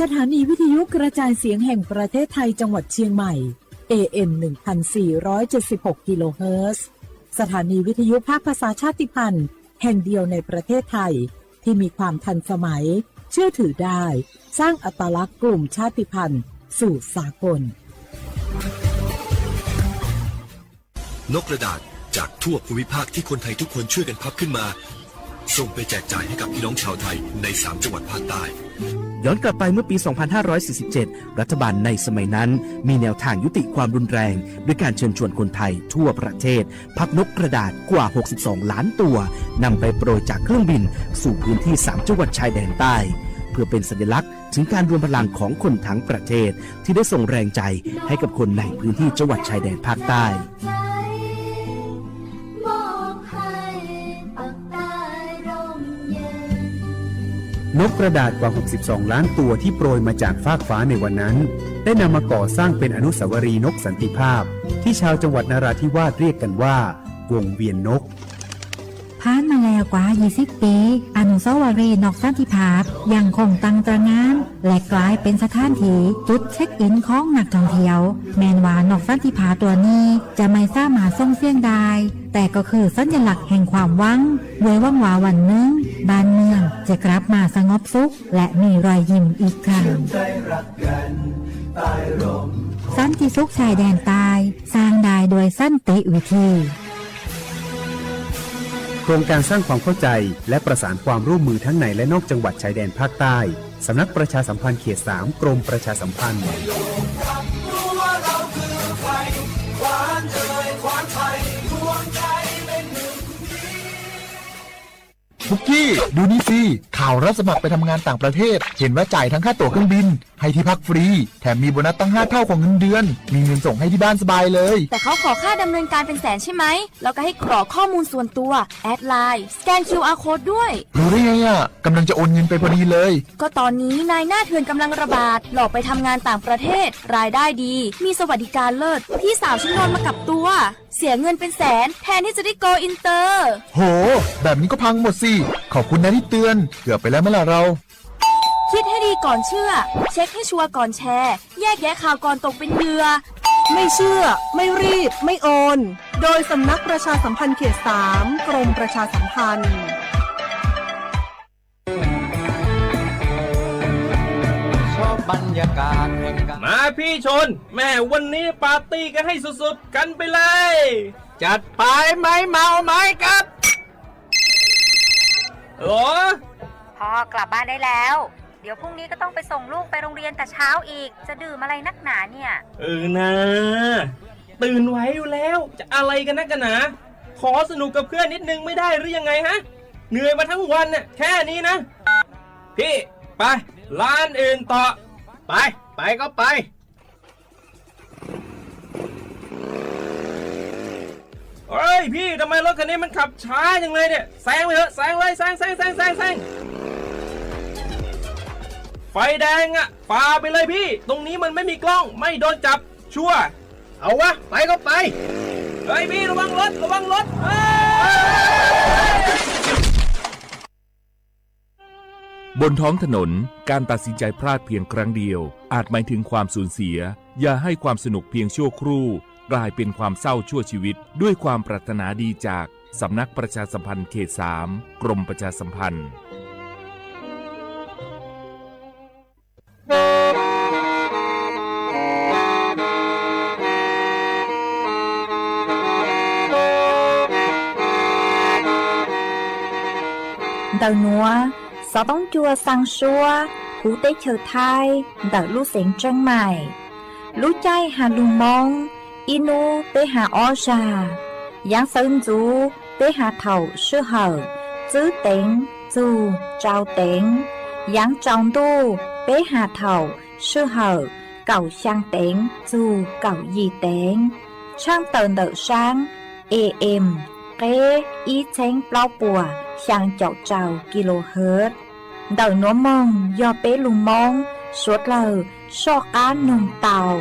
สถานีวิทยุกระจายเสียงแห่งประเทศไทยจังหวัดเชียงใหม่ เอ เอ็ม หนึ่งพันสี่ร้อยเจ็ดสิบหก กิโลเฮิรตซ์ สถานีวิทยุภาคภาษาชาติพันธุ์แห่งเดียวในประเทศไทย ที่มีความทันสมัย เชื่อถือได้ สร้างอัตลักษณ์กลุ่มชาติพันธุ์สู่สากล นกกระดาษจากทั่วภูมิภาคที่คนไทยทุกคนช่วยกันพับขึ้นมา ส่งไปแจกจ่ายให้กับพี่น้องชาวไทยในสามจังหวัดภาคใต้ ย้อนกลับไปเมื่อปี สองพันห้าร้อยสี่สิบเจ็ด รัฐบาลในสมัยนั้นมีแนวทางยุติความรุนแรง ด้วยการเชิญชวนคนไทยทั่วประเทศ พับนกกระดาษกว่า หกสิบสอง ล้านตัวนำไปโปรยจากเครื่องบินสู่พื้นที่สามจังหวัดชายแดนใต้ เพื่อเป็นสัญลักษณ์ถึงการรวมพลังของคนทั้งประเทศ ที่ได้ส่งแรงใจให้กับคนในพื้นที่จังหวัดชายแดนภาคใต้ นกกระดาษกว่า หกสิบสอง ล้านตัวที่โปรยมาจากฟากฟ้าในวันนั้น ได้นำมาก่อสร้างเป็นอนุสาวรีย์นกสันติภาพ ที่ชาวจังหวัดนราธิวาสเรียกกันว่า วงเวียนนก ผ่านมาแล้วกว่า ยี่สิบ ปี อนุสาวรีย์นกสันติภาพยังคงตั้งตระหง่าน และกลายเป็นสถานที่จุดเช็คอินของนักท่องเที่ยว แม้นว่านกสันติภาพตัวนี้จะไม่สามารถส่งเสียงได้ แต่ก็คือสัญลักษณ์แห่งความหวัง ด้วยหวังว่าวันหนึ่งบ้านเมืองจะกลับมาสงบสุข และมีรอยยิ้มอีกครั้ง สันติสุขชายแดนใต้ สร้างได้ด้วยสันติวิธี โครงการสร้างความเข้าใจและประสานความร่วมมือทั้งในและนอกจังหวัดชายแดนภาคใต้ สำนักประชาสัมพันธ์เขต สาม กรมประชาสัมพันธ์ ปุกกี้ ดูนี่สิ ข่าวรับสมัครไปทำงานต่างประเทศ เห็นว่าจ่ายทั้งค่าตั๋วเครื่องบิน ให้ที่พักฟรี แถมมีโบนัสตั้งห้าเท่าของเงินเดือน มีเงินส่งให้ที่บ้านสบายเลย แต่เขาขอค่าดำเนินการเป็นแสนใช่ไหม แล้วก็ให้กรอกข้อมูลส่วนตัว แอดไลน์ สแกน คิวอาร์ โค้ดด้วย รู้ได้ไงอ่ะ กำลังจะโอนเงินไปพอดีเลย ก็ตอนนี้นายหน้าเถื่อนกำลังระบาด หลอกไปทำงานต่างประเทศ รายได้ดี มีสวัสดิการเลิศ พี่สาวฉันโดนมากับตัว เสียเงินเป็นแสน แทนที่จะได้โกลอินเตอร์ โห แบบนี้ก็พังหมดสิ ขอบคุณนะที่เตือน เกือบไปแล้วไหมล่ะเรา คิดให้ดีก่อนเชื่อ เช็คให้ชัวร์ก่อนแชร์ แยกแยะข่าวก่อนตกเป็นเหยื่อ ไม่เชื่อ ไม่รีบ ไม่โอน โดยสำนักประชาสัมพันธ์เขต สาม กรมประชาสัมพันธ์ มาพี่ชน แม่วันนี้ปาร์ตี้กันให้สุดๆ กันไปเลย จัดไป ไม้เมาไม้กัด หรอ พ่อกลับบ้านได้แล้ว เดี๋ยวพรุ่งนี้ก็ต้องไปส่งลูกไปโรงเรียนแต่เช้าอีก จะดื่มอะไรนักหนาเนี่ย เออนะ ตื่นไหวอยู่แล้ว จะอะไรกันนักกันหนา ขอสนุกกับเพื่อนนิดนึงไม่ได้หรือยังไงฮะ เหนื่อยมาทั้งวันน่ะ แค่นี้นะ พี่ ไป ร้านอื่นต่อ ไป ไปก็ไป เฮ้ยพี่ ทำไมรถคันนี้มันขับช้าจังเลยเนี่ย แซงไปเถอะ แซงเลย แซง แซง แซง แซง แซง ไฟแดงอะ ฝ่าไปเลยพี่ ตรงนี้มันไม่มีกล้อง ไม่โดนจับ ชัวร์ เอาวะ ไปก็ไป เฮ้ยพี่ ระวังรถ ระวังรถ เฮ้ย บนท้องถนน การตัดสินใจพลาดเพียงครั้งเดียว อาจหมายถึงความสูญเสีย อย่าให้ความสนุกเพียงชั่วครู่ กลายเป็นความเศร้าชั่วชีวิต ด้วยความปรารถนาดีจาก สำนักประชาสัมพันธ์เขต สาม กรมประชาสัมพันธ์ Ntawm nuav, xov tooj cua xaa suab huv teb chaws Thaib ntawm lub xeev Tsheeb Maim. Lub caij has lug Moob, ib nub peb has ob zag. Yaav sawv ntxuv peb has thaum sij hawm tsib teev txug rau teev. Yaav tsaus ntuj peb has thaum sij hawm kaum xyaa teev txug kaum yim teev. Tshaaj tawm ntawm saab A M qeb ib txheeb plaub puas xyaa caum rau kilohertz. Ntawm nuav moog yog peb lug Moob suav dlawg soj qaab noog tau.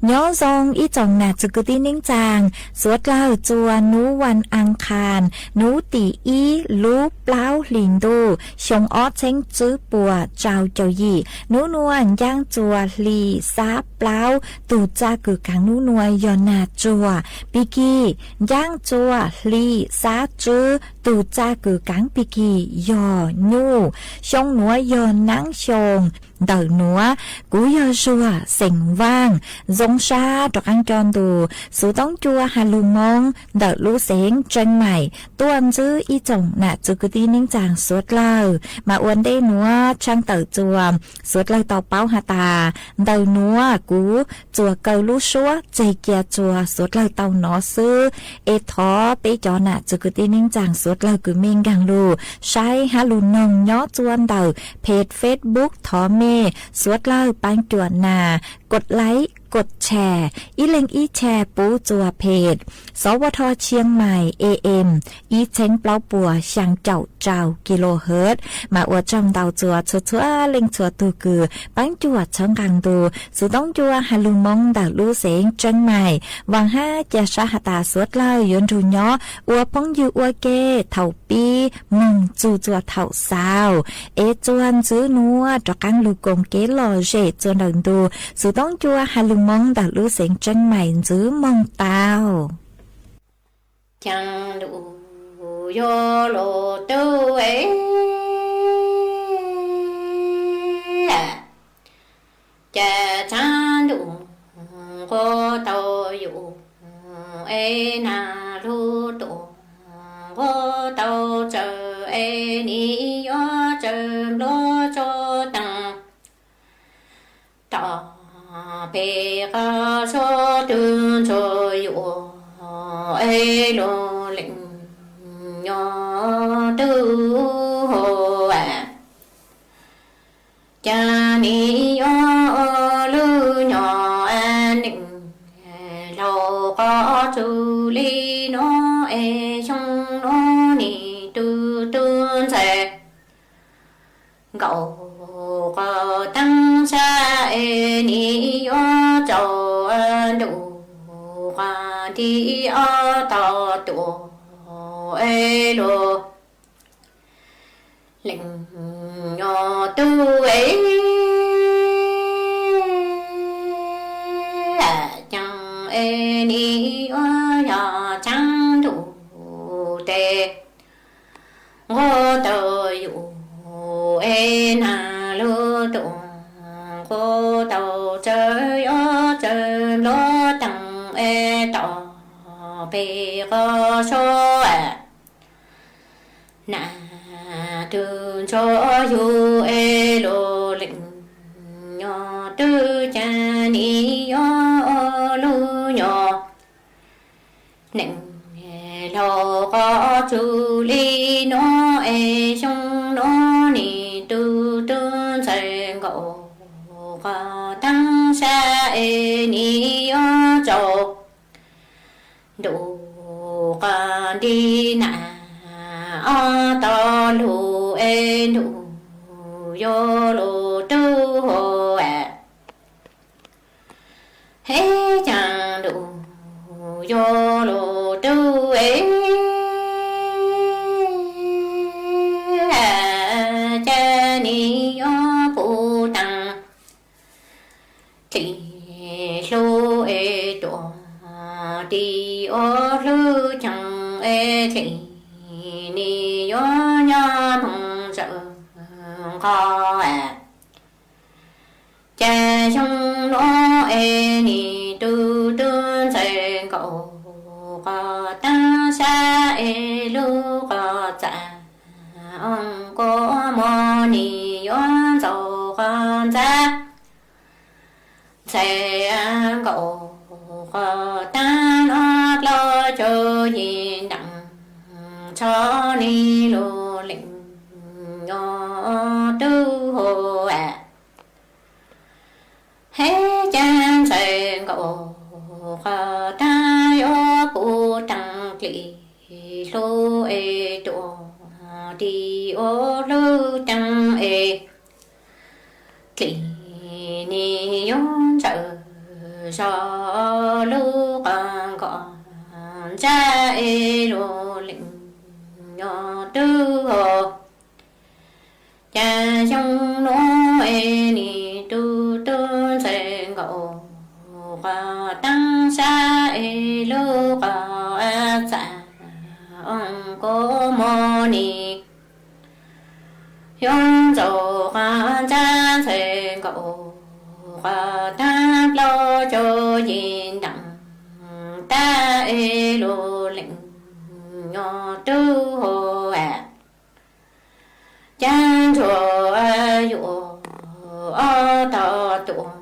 Nyob zoo ib tsoom nam txwv kwv tij neej tsaa, suav dlawg txua nub vas as khas, nub tim ib lub plaub hlis ntuj xyoo ob txheeb tswb puas rau caum yim. Nub nua ncaaj txua hli xab plaub, tug txaj kws kaav nub nua yog nag tsuag pig kig. Ncaaj txua hli xab tswb, tug txaj kws kaav pig kig yog nyuj. Xyoo nuav yog naab xyoo ntawm nuav. Kuv yog Zuag xeem Vaaj. Zoo sab rov qaab coj ntu xuv toob cua has lug Moob ntawm lub xeev Tseeb Maim tuaj ntsib ib tsoom nam txwv kwv tij neej tsaa suav dlawg. Mas ua ntej nuav tshaaj tawm txua suav dlawg tau paub has tas, ntawm nuav kuv txuas kaw lub suab tseg cia txua suav dlawg tau nov xwb. Es thov peb cov nam txwv kwv tij neej tsaa suav dlawg kws mej nkaag lug saib hab lug noog nyob txua ntawm peg Facebook, thov mej suav dlawg paab cuam nas, kos laib, kos tshare, ib leeg ib tshare pub txua peg Xov Ua Dho Tshiab Mais A M ib txheeb plaub puas xyaa caum rau kilohertz. Mas ua tsaug ntau txua txhua txhua leej txhua tug kws paab cuam txhawb nqaa ntu xuv toob cua has lug Moob ntawm lub xeev Tseeb Mais. Vaam hab ca sab has tas suav dlawg yuav nrug nyob ua phooj ywg ua ke thaum pib moog txug txua thaum xaus. Es txua ntsib nuav rov qaab lug koom kev lom zem txua ntawm ntu xuv toob cua has lug Moob ntawm lub xeev Tseeb Mais ntsib moog tau. Caag ntuj yuav luag tub e, ces caag ntuj nquag tau yus e, nag lug tuaj nquag tau tsawv e, nim yuav tsawv npluav tso taag. Tom peg qab suav tug ntsuag yuav e, lug leej nyob tub hau, ces nim yuav lug nyob neej laug qhov txug li nuav e, xyoo nuav nim tug tub ntxhais nkaum qhov taab sab e, nim yuav tsaus ntuj qhov nti ob tog tuaj e, lug leej nyob tub e, ces nim yuav yog caag ntuj tes nquag tau yus e, nag lug tuaj nquag tau tsawv yuav tsawv npluav taag e, tom peg qab suav nag tug ntsuag yug e, lug leej nyob tub, ces nim yuav lug nyob neej laug qhov txug li nuav e, xyoo nuav nim tug tub ntxhais nkaum qhov taab sab e, nim yuav tsaus ntuj qhov nti nag ob tog lug e, ntuj yuav luag tub hau, hab caag ntuj yuav luag tub e, ces nim yuav puv taag dlim hlub e, tuaj dim ua hlub caag e, dlim nim yuav nyob moog zawm nqho. Ces xyoo nuav e, nim tug tub ntxhais nkaum qhov taab sab e, lub qhov txaj o, kua muag nim yuav ntxaus qhov ntxhab ntxhais nkaum qhov taab, ob plaub caug yim ntaag, txhob nim lug leej nyob tub hau, hab caag ntxhais nkaum qhov taab, yuav puv taag dlim hlub e, tuaj dim ua hlub caag e, dlim nim yuav ntsawm zog lub qhov nkoj ntsab es lus leej nyob twb ho. Cas xyoo nuav es nim tug tub ntxawg nkaum qhov taab sab es lub qhov txaj oo kub muag nim yuav ntxaus qhov ntsab ntxawg nkaum qhov taab plaub caug yim nteem tab es lus leej nyob twb ho. Cav ntsuag yuav ob tog tuaj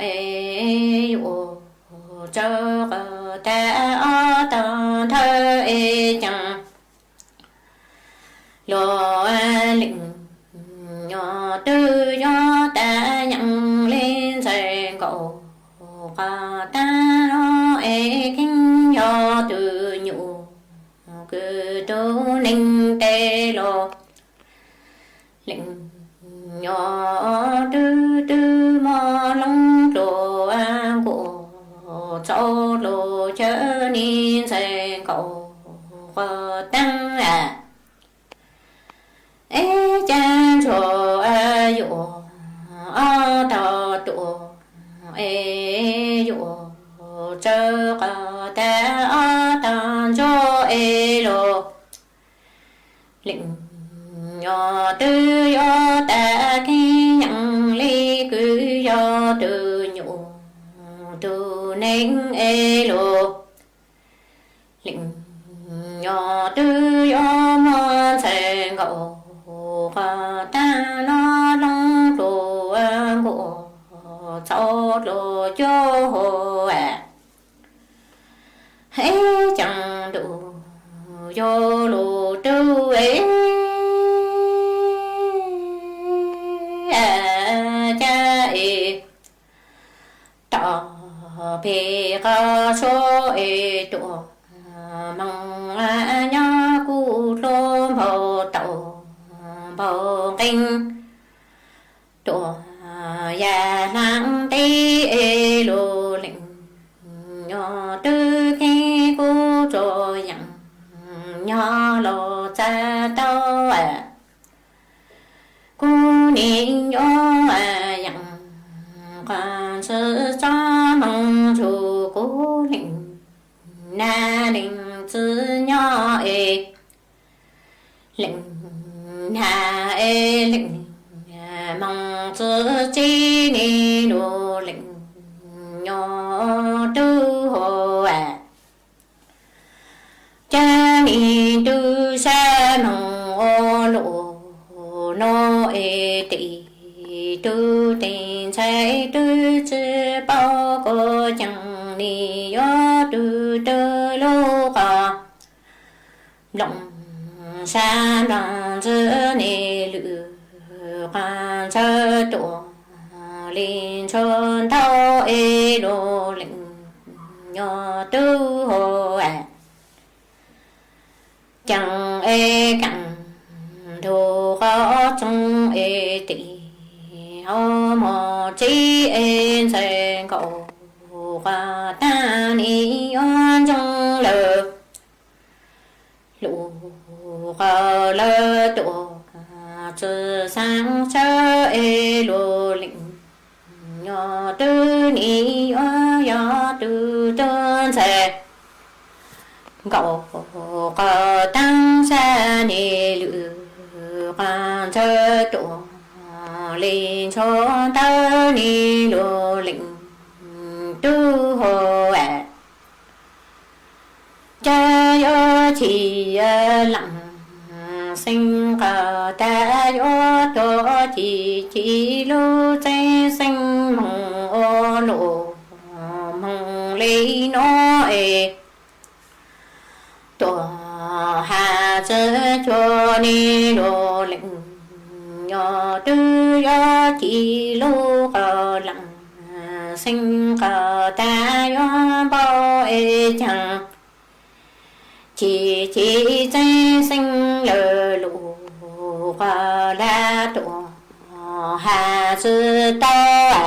es yuav tsawv qhov tag ob tog nthawv es ceev lus leej nyob twb yuav tas yeej li ntxawg nkaum qhov taab no es kheev yog tus nyuj kws tug neeg tes los leej nyob twb twb muaj loob dluag nkuaj txaus dluag cawv nim ntxawg nkaum qhov taab. Es cav ntsuag yuav ob tog tuaj es yuav tsawv qhov tag ob tog ntsuag es lus leej nyob twb yuav tas kheev yeej li kws yog tus nyuj tug neeg es lus leej nyob twb yuav muaj ntxawg nkaum qhov taab no loob dluag nkuaj txaus dluag cuag hauv. Es ceev ntuj yuav lug rub es cav es tom peg qhov suab es tuaj moog nyob kuj dluag npaum taum npaum nqeeg tuaj yam hlaab teb es lus leej nyob twb kheev kuj tsuas yeem nyob los txav tau. Kuv nim yuav yeem qhov ntxwg tsob moog nrug kuv leej nag leej txiv nyob es leej nag es leej moog txwv tsi nim lug leej nyob tub hauv. Cav nim tub sab moog ua luaj nuav es tim tub teeg ntxhais twb tsi paub kuv ceem nim yuav tub tub lub qhov nplooj sab nplooj ntxwv nim lwm qhov ntxhais tuaj li ntshua ntau es lug leej nyob tub hauv. Ceem es keem nrug qhov txoog es tim hauv mos txib es ntxhais nkaum qhov taag nim yuav ntsoog lawm. Lug qhov lawv tuaj tsi xaav sawv es lug leej nyob tub nim yuav yog tub tub ntxhais nkaum qhov taag sab nim lwm qhov ntxhais tuaj li ntshua ntawv nim lug leej tub hauv. Cav yuav chim leej xeeb qhov taag yuav tuag chim chim lub txeeb xeeb moog ua luaj moog li nuav es tuaj has tsi cuag nim lug leej nyob tub yuav chim lub qhov leej xeeb qhov taag yuav npau es caag chim chim txeeb xeeb lawm lug qhov lag tuaj has tsi tau.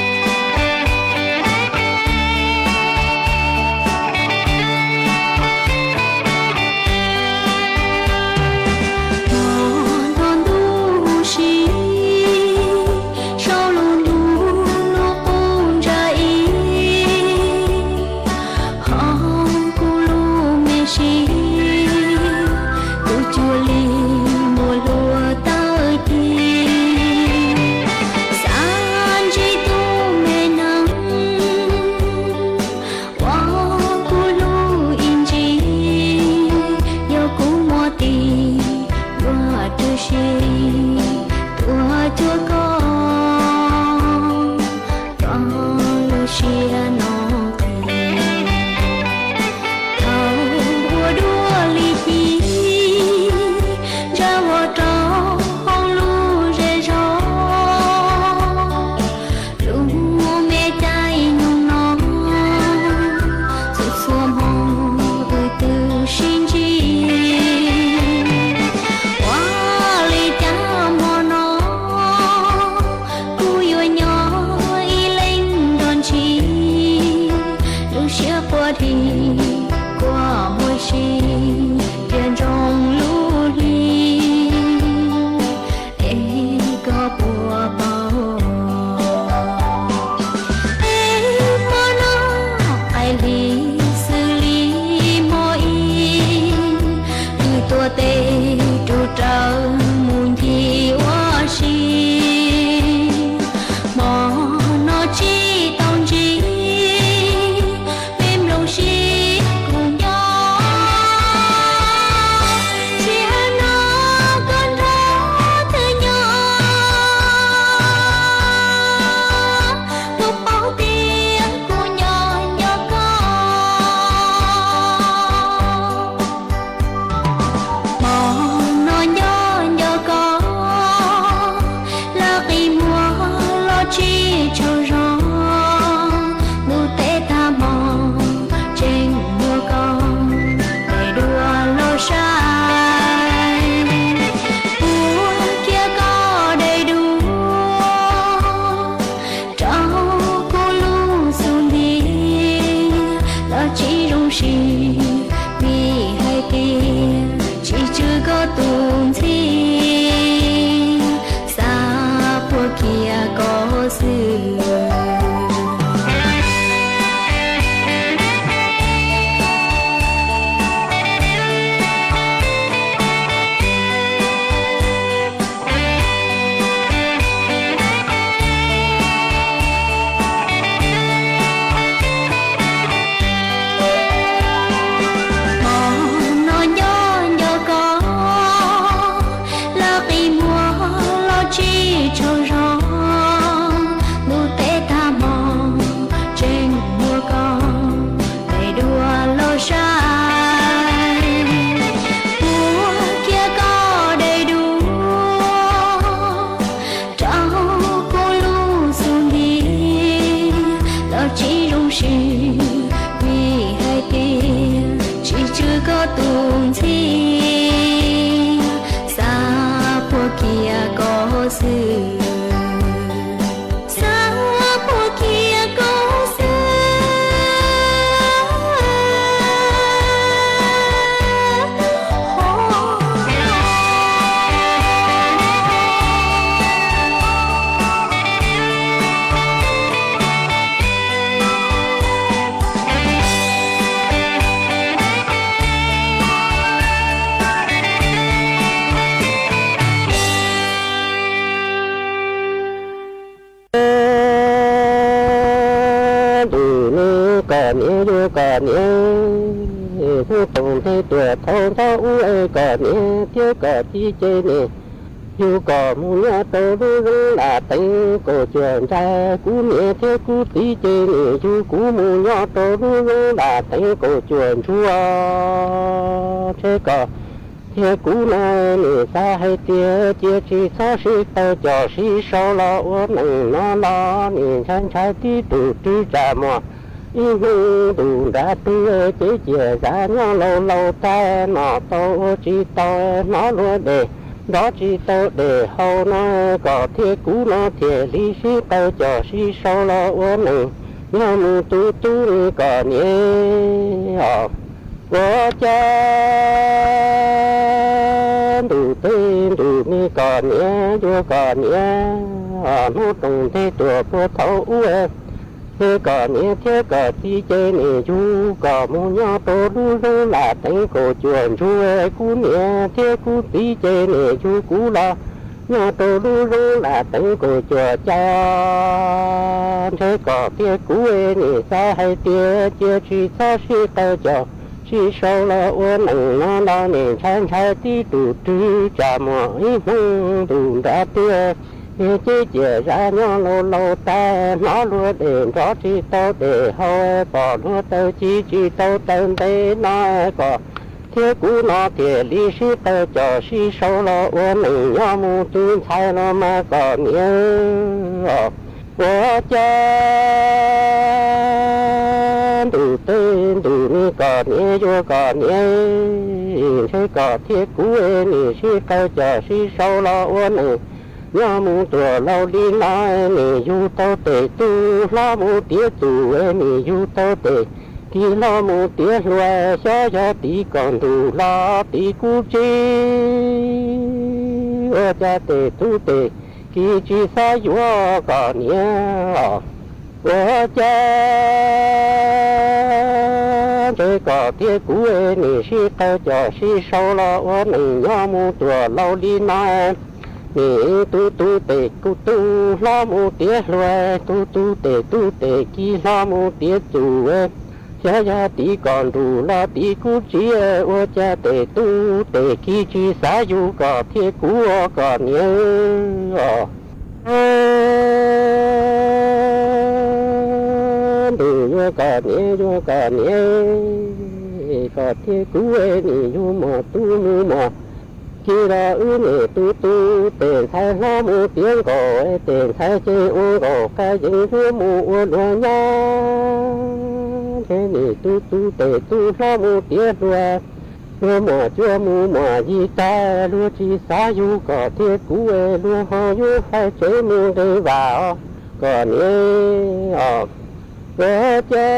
xwb, xav puas khiav koj xwb. Ntug ne koj niam, yuav koj niam, hnub toom ntej tuaj thaum ntxov ub es koj niam thiab koj txiv ces nim yug koj mus nyob rau lub zoov Laj Teev Kaum Cuaj Ntsais. Kuv niam thiab kuv txiv ces nim yug kuv mus nyob rau lub zoov Laj Teev Kaum Cuaj Ntsuab. Ntshe koj thiab kuv no nim xav hais tias cia tsis txhob sib tawv coj sib sau los ua neej no los nim ntshai ntshai tib tug rwg tsam muag ib hnub ntuj nrab twg ces cia zam nyob laus laus tag no tau ua tsis tau hnov luag dej nrov tsis tau dej haus no koj thiab kuv no thiaj li sib tawv coj sib sau los ua neej nyob mus tu tu ne koj niam os. Ua cas ntuj teb ntuj ne koj niam, yuav koj niam, hnub toom ntej tuaj puag thaum ub es koj niam thiab koj txiv ces nim yug koj mus nyob rau lub zoov Laj Teev Kaum Cuaj Ntsuab. Kuv niam thiab kuv txiv ces nim yug kuv los nyob rau lub zoov Laj Teev Kaum Cuaj Cai. Ntshe koj thiab kuv nim xav hais tias cia tsis txhob sib tawv coj sib sau los ua neej no los nim ntshai ntshai tib tug rwg tsam muag ib hnub ntuj nrab twg ces cia zam nyob laus laus tag hnov luag dej nrov tsis tau dej haus pom luag taw ci tsis tau taw ntev no koj thiab kuv no thiaj li sib tawv coj sib sau los ua neej nyob mus tu ntxhais los mas koj niam os. Ua cas ntuj teb ntuj ne koj niam, yuav koj niam, ntshe koj thiab kuv nim sib tawv coj sib sau los ua neej nyob mus tuaj laus li no. Nim yug tau tes tub hlob mus tiav txuj, nim yug tau tes kiv hlob mus tiav hluas, xyov yog tim kom ntuj los tim kuv txiv, ua cas tes tub tes kiv tsis xav yuav koj niam. Ua cas ntshe koj thiab kuv nim sib tawv coj sib sau los ua neej nyob mus tuaj laus li no. Nim tub tub tes kuv tub hlob mus tiav hluas, tub tub tes tub tes kiv hlob mus tiav txuj, xyov yog tim kom ntuj los tim kuv txiv, ua cas tes tub tes kiv tsis xav yug koj thiab kuv koj niam os. Ntuj yuav koj niam, yuav koj niam, koj thiab kuv nim yug muaj tub mus muaj kiv los wb nim tu tu tes ntxhais hlob mus tiav nkauj, tes ntxhais ces ua nkauj qab yeeb yuav mus ua luag nyab. Ntshe nim tu tu tes tub hlob mus tiav hluas, luag muaj cuab mus muaj yig tag, luag tsis xav yug koj thiab kuv, luag ho yuav hais tsev mus nqis vam os koj niam os. Ua cas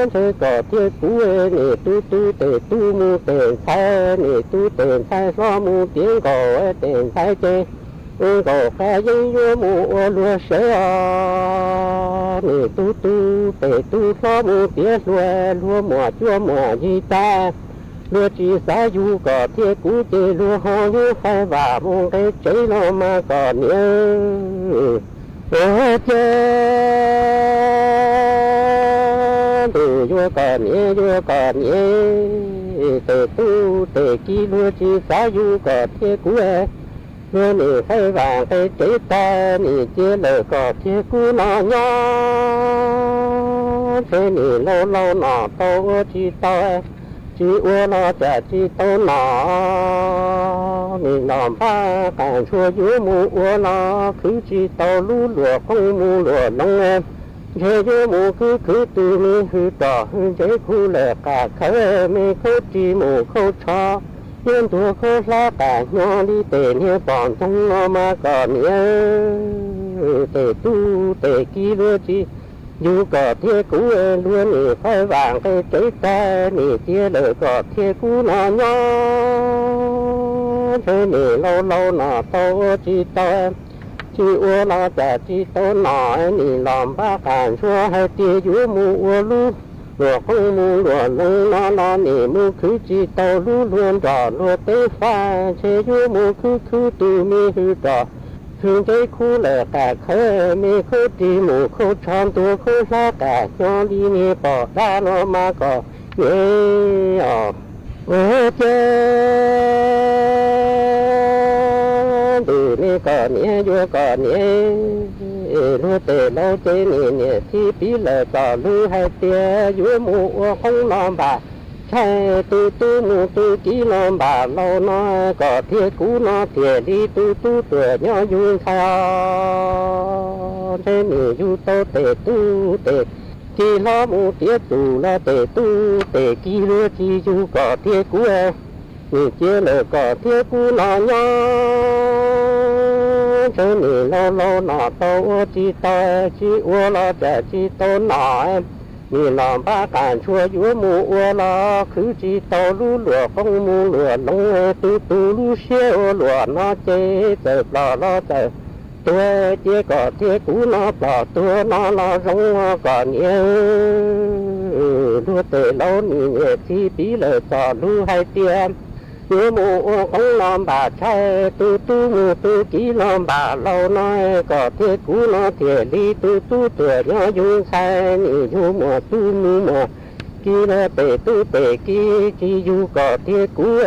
ntshe koj thiab kuv nim tu tu tes tub mus tes ntxhais, nim tu tes ntxhais hlob mus tiav nkauj, tes ntxhais ces ua nkauj qab yeeb yuav mus ua luag sev os. Nim tu tu tes tub hlob mus tiav hluas, luag muaj cuab muaj yig tag, luag tsis xav yug koj thiab kuv ces luag ho yuav hais vam mus nqis tsev los mas koj niam. Ua cas ntuj yuav koj niam, yuav koj niam, tes tub tes kiv luag tsis xav yug koj thiab kuv, luag nim hais vam nqis tsev tag, nim cia lawm koj thiab kuv no nyob. Ntshe nim laus laus no tau ua tsis tau, tsis ua los cas tsis tau no. Nim los npaj qas ntsuag yuav mus ua los khwv tsis tau lub luam qoob mus luam loov, ntshe yuav mus khwv khwv tus me hwj roj hwj ntsev khu lawm qas khawv, me khaub ris mus khaub tsho, thiab ntuag khaub hlab qas hnyo li tes niag pom ntsoog no mas kom niam tes tub tes kiv luag tsis yug kom thiab kuv luag nim faib vam nqe tsev tag nim cia lawm kom thiab kuv no nyob ntshe nim laus laus no tau ua tsis tau, tsis ua los cas tsis tau nom nim los npaj qas ntsuag hais tias yuav mus ua lub luam qoob mus luam loov no los nim mus khwv tsis tau lub luag nrog luag teb faj ntshe yuav mus khwv khwv tus me hwm rog hwm ntsev khub lawm qas khawb me khaub ris mus khaub tsho ntuag khaub hlab qas hnyo li niag pom dab no mas kom niam os. Ua cas ntawm ne kom niam yuav kom niam luag tes laus ces nim niam txiv piv lawm kom lug hais tias yuav mus ua qoob los npam tshais, tus tub mus tus kiv los npam laus no kom thiab kuv no thiaj li tus tub tuam nyob yug ntxhais os. Ntshe nim yug tau tes tub tes kiv hlob mus tiav tus los tes tub tes kiv luag tsis yug kom thiab kuv nim cia lawm kom thiab kuv no nyob ntshe nim laus laus no tau ua tsis tau, tsis ua los cas tsis tau nom nim los npaj qas ntsuag yuav mus ua los khwv tsis tau lub luam qoob mus luam loov, tus tus lub siab ua luam no ces txawm plom los txawm tuag, cia kom thiab kuv no plom tuag no los zoo kom niam luag tes laus nim niam txiv piv lawm txog lug hais tias yuav mus ua qoob los npam tshais, tus tub mus tus kiv los npam laus no kom thiab kuv no thiaj li tus tub tuam nyob yug ntxhais, nim yug muam tub mus muam kiv los tes tub tes kiv tsis yug kom thiab kuv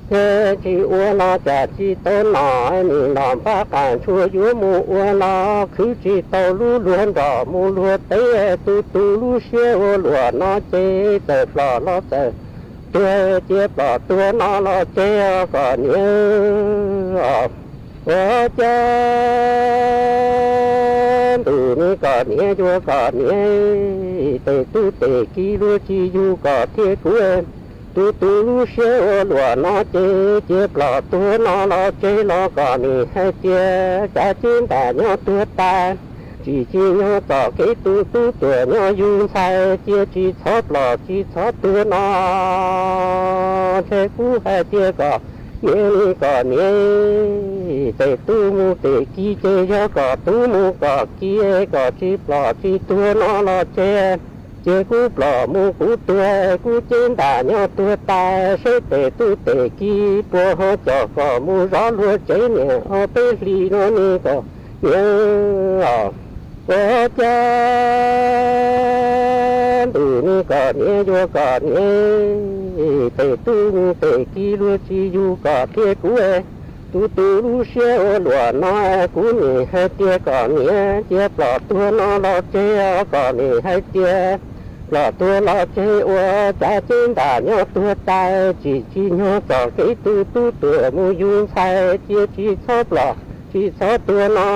thiab tsis ua los cas tsis tau nom nim los npaj qas ntsuag yuav mus ua los khwv tsis tau lub luag nrog mus luag teb, tus tus lub siab ua luam no ces txawm plom los txawm tuag, cia plom tuag no los tseg kom niam os. Ua cas ntuj ne kom niam yuav kom niam tes tub tes kiv luag tsis yug kom thiab kuv tus tus lub siab ua luam no ces cia plom tuag no los tseg los kom nim hais tias cav ceb ntam nyob tuag tas, tsis tsim nyog txom kev tus tub tuam nyob yug ntxhais, cia tsis txhob plom tsis txhob tuag no ntshe kuv hais tias kom niam li kom niam tes tub mus tes kiv ces yog kom tub mus kom kiv kom tsis plom tsis tuag no los tseg, ces kuv plom mus kuv tuag, kuv ceb ntam nyob tuag tas, seb tes tub tes kiv puas ho coj kom mus zov luag tsev niam ob peb hlis no ne kom niam os. Ua cas ntuj ne kom niam yuav kom niam tes tub mus tes kiv luag tsis yug kom thiab kuv tus tus lub siab ua luam no, kuv nim hais tias kom niam cia plom tuag no los tseg, kom nim hais tias plom tuag los tseg ua cav ceb ntam nyob tuag tas, tsis tsim nyog txom kev tus tub tuam mus yug ntxhais, cia tsis txhob plom tsis txhob tuag no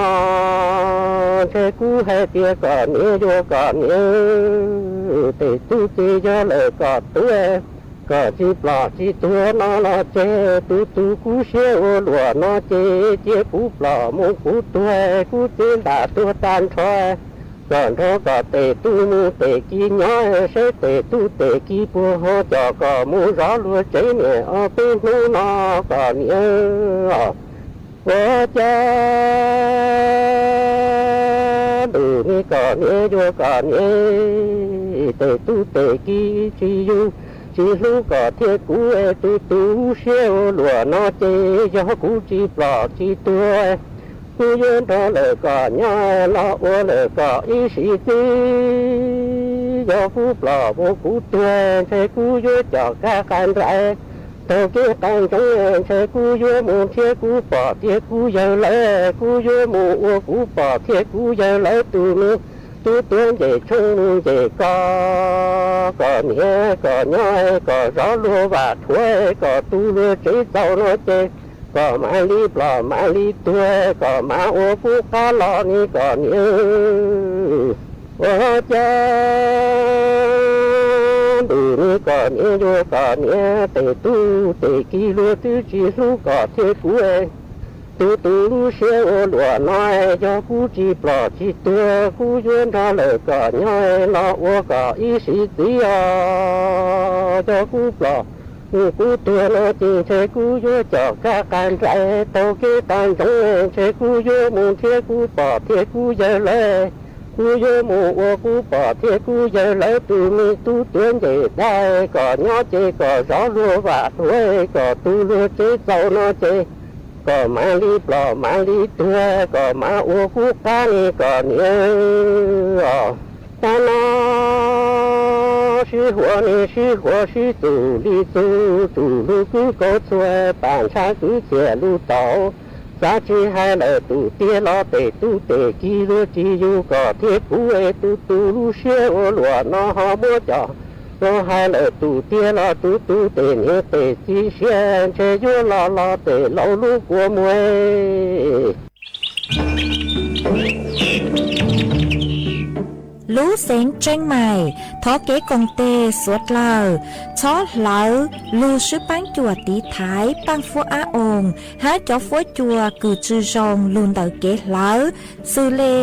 ntshe kuv hais tias kom niam yuav kom niam tes tub ces yog lawm kom tub, kom tsis plom tsis tuag no los tseg, tus tus kuv siab ua luam no ces cia kuv plom mus kuv tuag, kuv ceb ntam tuag tag nrho, kom nrog kom tes tub mus tes kiv nyob, seb tes tub tes kiv puas ho coj kom mus zov luag tsev niam ob peb hnub no kom niam os. Ua cas ntuj ne kom niam yuav kom niam tes tub tes kiv tsis yug tsis hlub kom thiab kuv tus tus siab ua luam no ces yog kuv tsis plom tsis tuag, kuv yuav nrog lawm kom nyob los ua lawm kom ib sim txwv, yog kuv plom mus kuv tuag ntshe kuv yuav coj kab qa nrais taug kev qa ntsoov, ntshe kuv yuav mus nrhiav kuv pog thiab kuv yawg lawv, kuv yuav mus ua kuv pog thiab kuv yawg lawv tus me tub tuav ncej tshoob mus ncej kos, kom niam kom nyob kom zov luag vam rhuav, kom tu luag tsev txaus no ces kom mam li plom mam li tuag, kom mam ua kuv qab los ne kom niam. Ua cas Tus niag kom niam yuav kom niam, tes tub tes kiv luag twb tsis hlub kom thiab kuv. Tus tus lub siab ua luam no, yog kuv tsis plom tsis tuag kuv yuav nrog lawm kom nyob los ua kom ib sim txiv os. Yog kuv plom kuv tuag no ces ntshe kuv yuav coj kab qa nraim taug kev qas ntsoov, ntshe kuv yuav mus nrhiav kuv pog thiab kuv yawg lawv. Kuv yuav mus ua kuv pog thiab kuv yawg lawv tus me tub tuav ncej dab, kom nyob ces kom zov luag vam luag, kom tu luag tsev txaus no ces kom mam li plom mam li tuag, kom mam ua kuv qab ne kom niam os. Tab no sib huam ne sib huam sib txuj li txuj, txuj lug kwv kaus txhua, pam ntshav kwv txhiaj lug tau. Xav tsis hais lawm tus tiag los tes tub tes kiv luag tsis yug kom thiab kuv, tus tus lub siab ua luam no ho muab coj los hais lawm tus tiag los tus tus tes niam tes txiv siab ntshe yuav los los tes laus lub kua muag. Lub xeev Tseeb Maim thov kev koom tes suav dlawg txhob hlawv lug swb paab cuam tiv thaiv Paaj Fuab Ab Oo hab cov fuab cua kws tsi zoo lug ntawm kev hlawv, xws le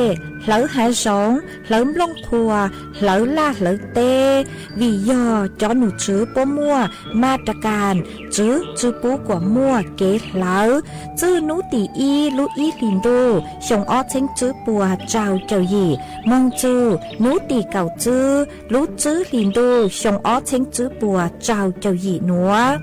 hlawv hav zoov, hlawv nplooj qhuav, hlawv laj hlawv teb, vim yog cov num tswv puab muaj ma ra kas tswv tsi pub kuas muaj kev hlawv. Txwj nub tim ib lub ib hlis ntuj xyoo ob txheeb tswb puas rau caum yim moog txug nub tim kaum tswb lub tswb hlis ntuj xyoo ob txheeb tswb puas rau caum yim nuav.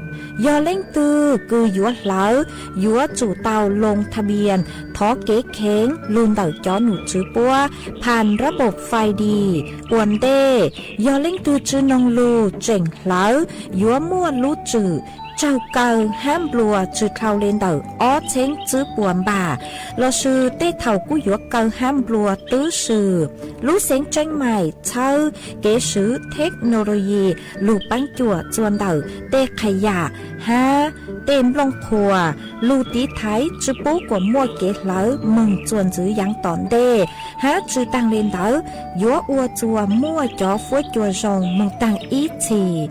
Yog leej twg kws yuav hlawv, yuav tsum tau loo tha npias thov kev kheev lug ntawm cov num tswv puab phas rab npaum fais dis ua ntej. Yog leej twg tsi noog lug tseem hlawv, yuav muaj lub tswm raug kaw hab nplua tsi dhau le ntawm ob txheeb tswb puas npam, lossis tej thaum kuj yuav kaw hab nplua twb si. Lub xeev Tseeb Maim txhawb kev swv theknoloyi lug paab cuam txuas ntawm tej qhas yam hab tej nplooj qhuas lug tiv thaiv tsi pub kuas muaj kev hlawv moog txuas ntxiv yaav tom ntej, hab tsi taag le ntawd yuav ua txuas muaj cov fuab cua zoo moog taag ib txhis.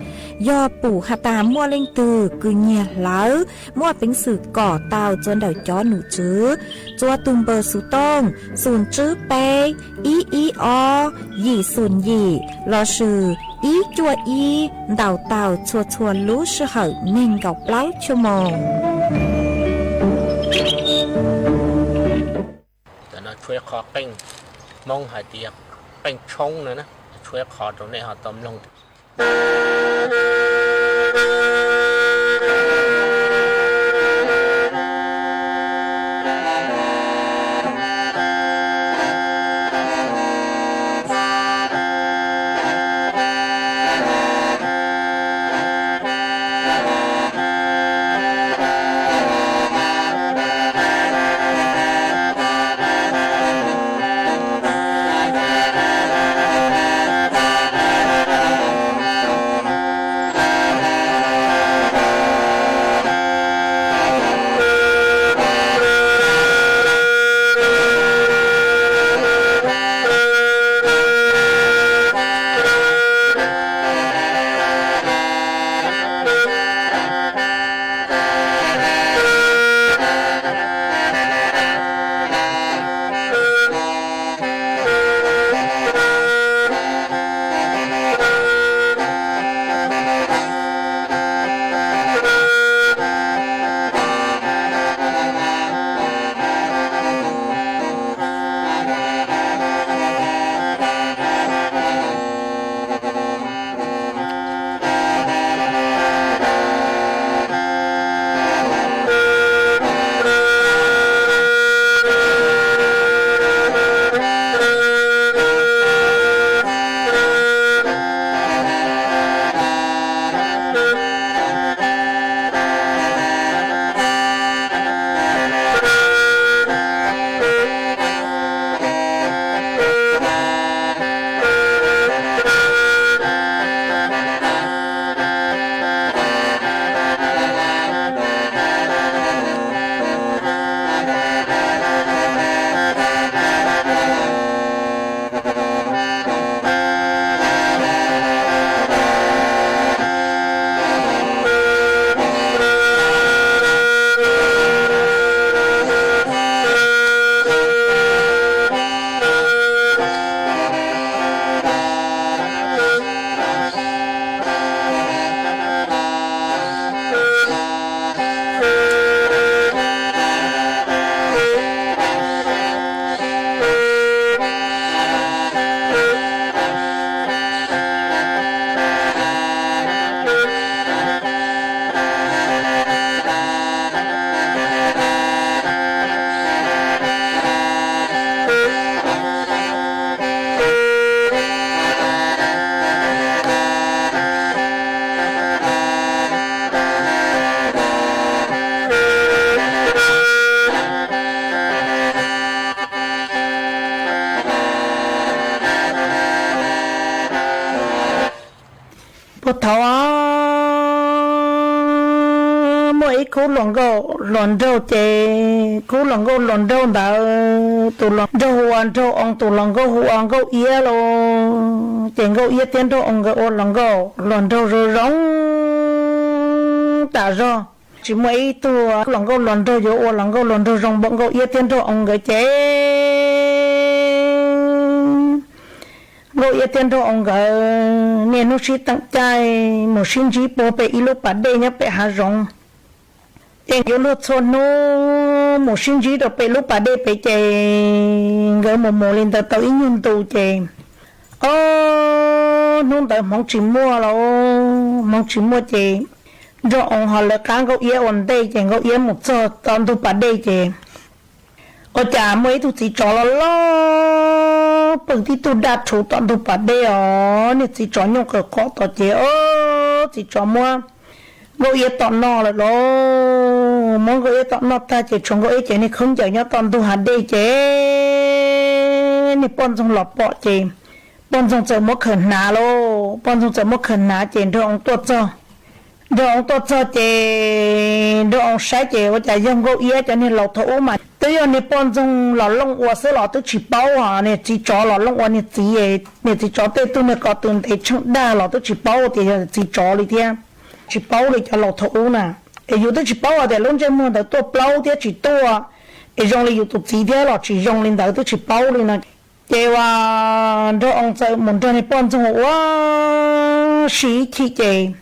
Yog pum has tas muaj leej twg kws nyiag hlawv, muaj peev xwm kom tau txuas ntawm cov num tswv, txuas tug npawb xuv tooj xum tswb peb ib ib ob yim xum yim lossis ib cuaj ib ntaus tau txhua txhua lub sij hawm neeg nkaum plaub chua moos. Tam no tshuav qhov qeej, Hmoob hais tias qeej tshoob no, tshuav qhov rau nej ho tau mloog. Thaum muaj ib khub hluas nkauj hluas nraug ces khub hluas nkauj hluas nraug ntawd tus hluas nraug hu ua Nraug Oo, tus hluas nkauj hu ua Nkauj Iab los. Ces Nkauj Iab thiab Nraug Oo nkawd ua hluas nkauj hluas nraug zoo zoo tas zog. Tsis muaj ib tug hluas nkauj hluas nraug yuav ua hluas nkauj hluas nraug zoo npaum Nkauj Iab thiab Nraug Oo nkawd ces Nkauj Iab thiab Nraug Oo nkawd niaj hnub sib teem caij mus sib ntsib puag pem ib lub pas dej nyob pem hav zoov. Ces yuav luag txhua hnub mus sib ntsib rau pem lub pas dej pem ces nkawd mus mus li ntawd tau ib nyuag ntu ces, ob hnub ntawd hmoov tsis muaj los, hmoov tsis muaj ces Nraug Oo ho lawv qab Nkauj Iab ua ntej ces Nkauj Iab mus txog tom ntug pas dej ces ua cas muaj ib tug txiv tsov loj loj pw tib tug daj rhuv tom ntug pas dej os. Niag txiv tsov nyooj qawm qom tom ces, ob, txiv tsov muab Nkauj Iab tom noj lawm lauj. Muab Nkauj Iab tom noj tag ces tshuav Nkauj Iab ces niag khaub ncaws nyob tom ntug hav dej ces niag poj ntxoog los pom ces poj ntxoog txawm muab khawm hnav lauj. Poj ntxoog txawm muab khawm hnav ces Nraug Oo tuaj txog. Nraug Oo tuaj txog ces Nraug Oo saib ces ua cas yog Nkauj Iab cov niag laus thaum ub mas twb yog niag poj ntxoog los looj ua xwb los twb tsis paub, niag txiv tsov los looj ua niag txiv, niag txiv tsov tej tug niag ko tw ntev tsheej dag los twb tsis paub tias yog txiv tsov li thiab. Tsis paub li cov laus thaum ub na, es yus twb tsis paub hais tias lub ntsej muag ntawd tuaj plaub thiab tsis tuaj, es zoo li yus tus txiv thiab los tsis zoo li ntawd twb tsis paub li no. Ces ua Nraug Oo txawm mus nrog niag poj ntxoog ua si ib chim ces,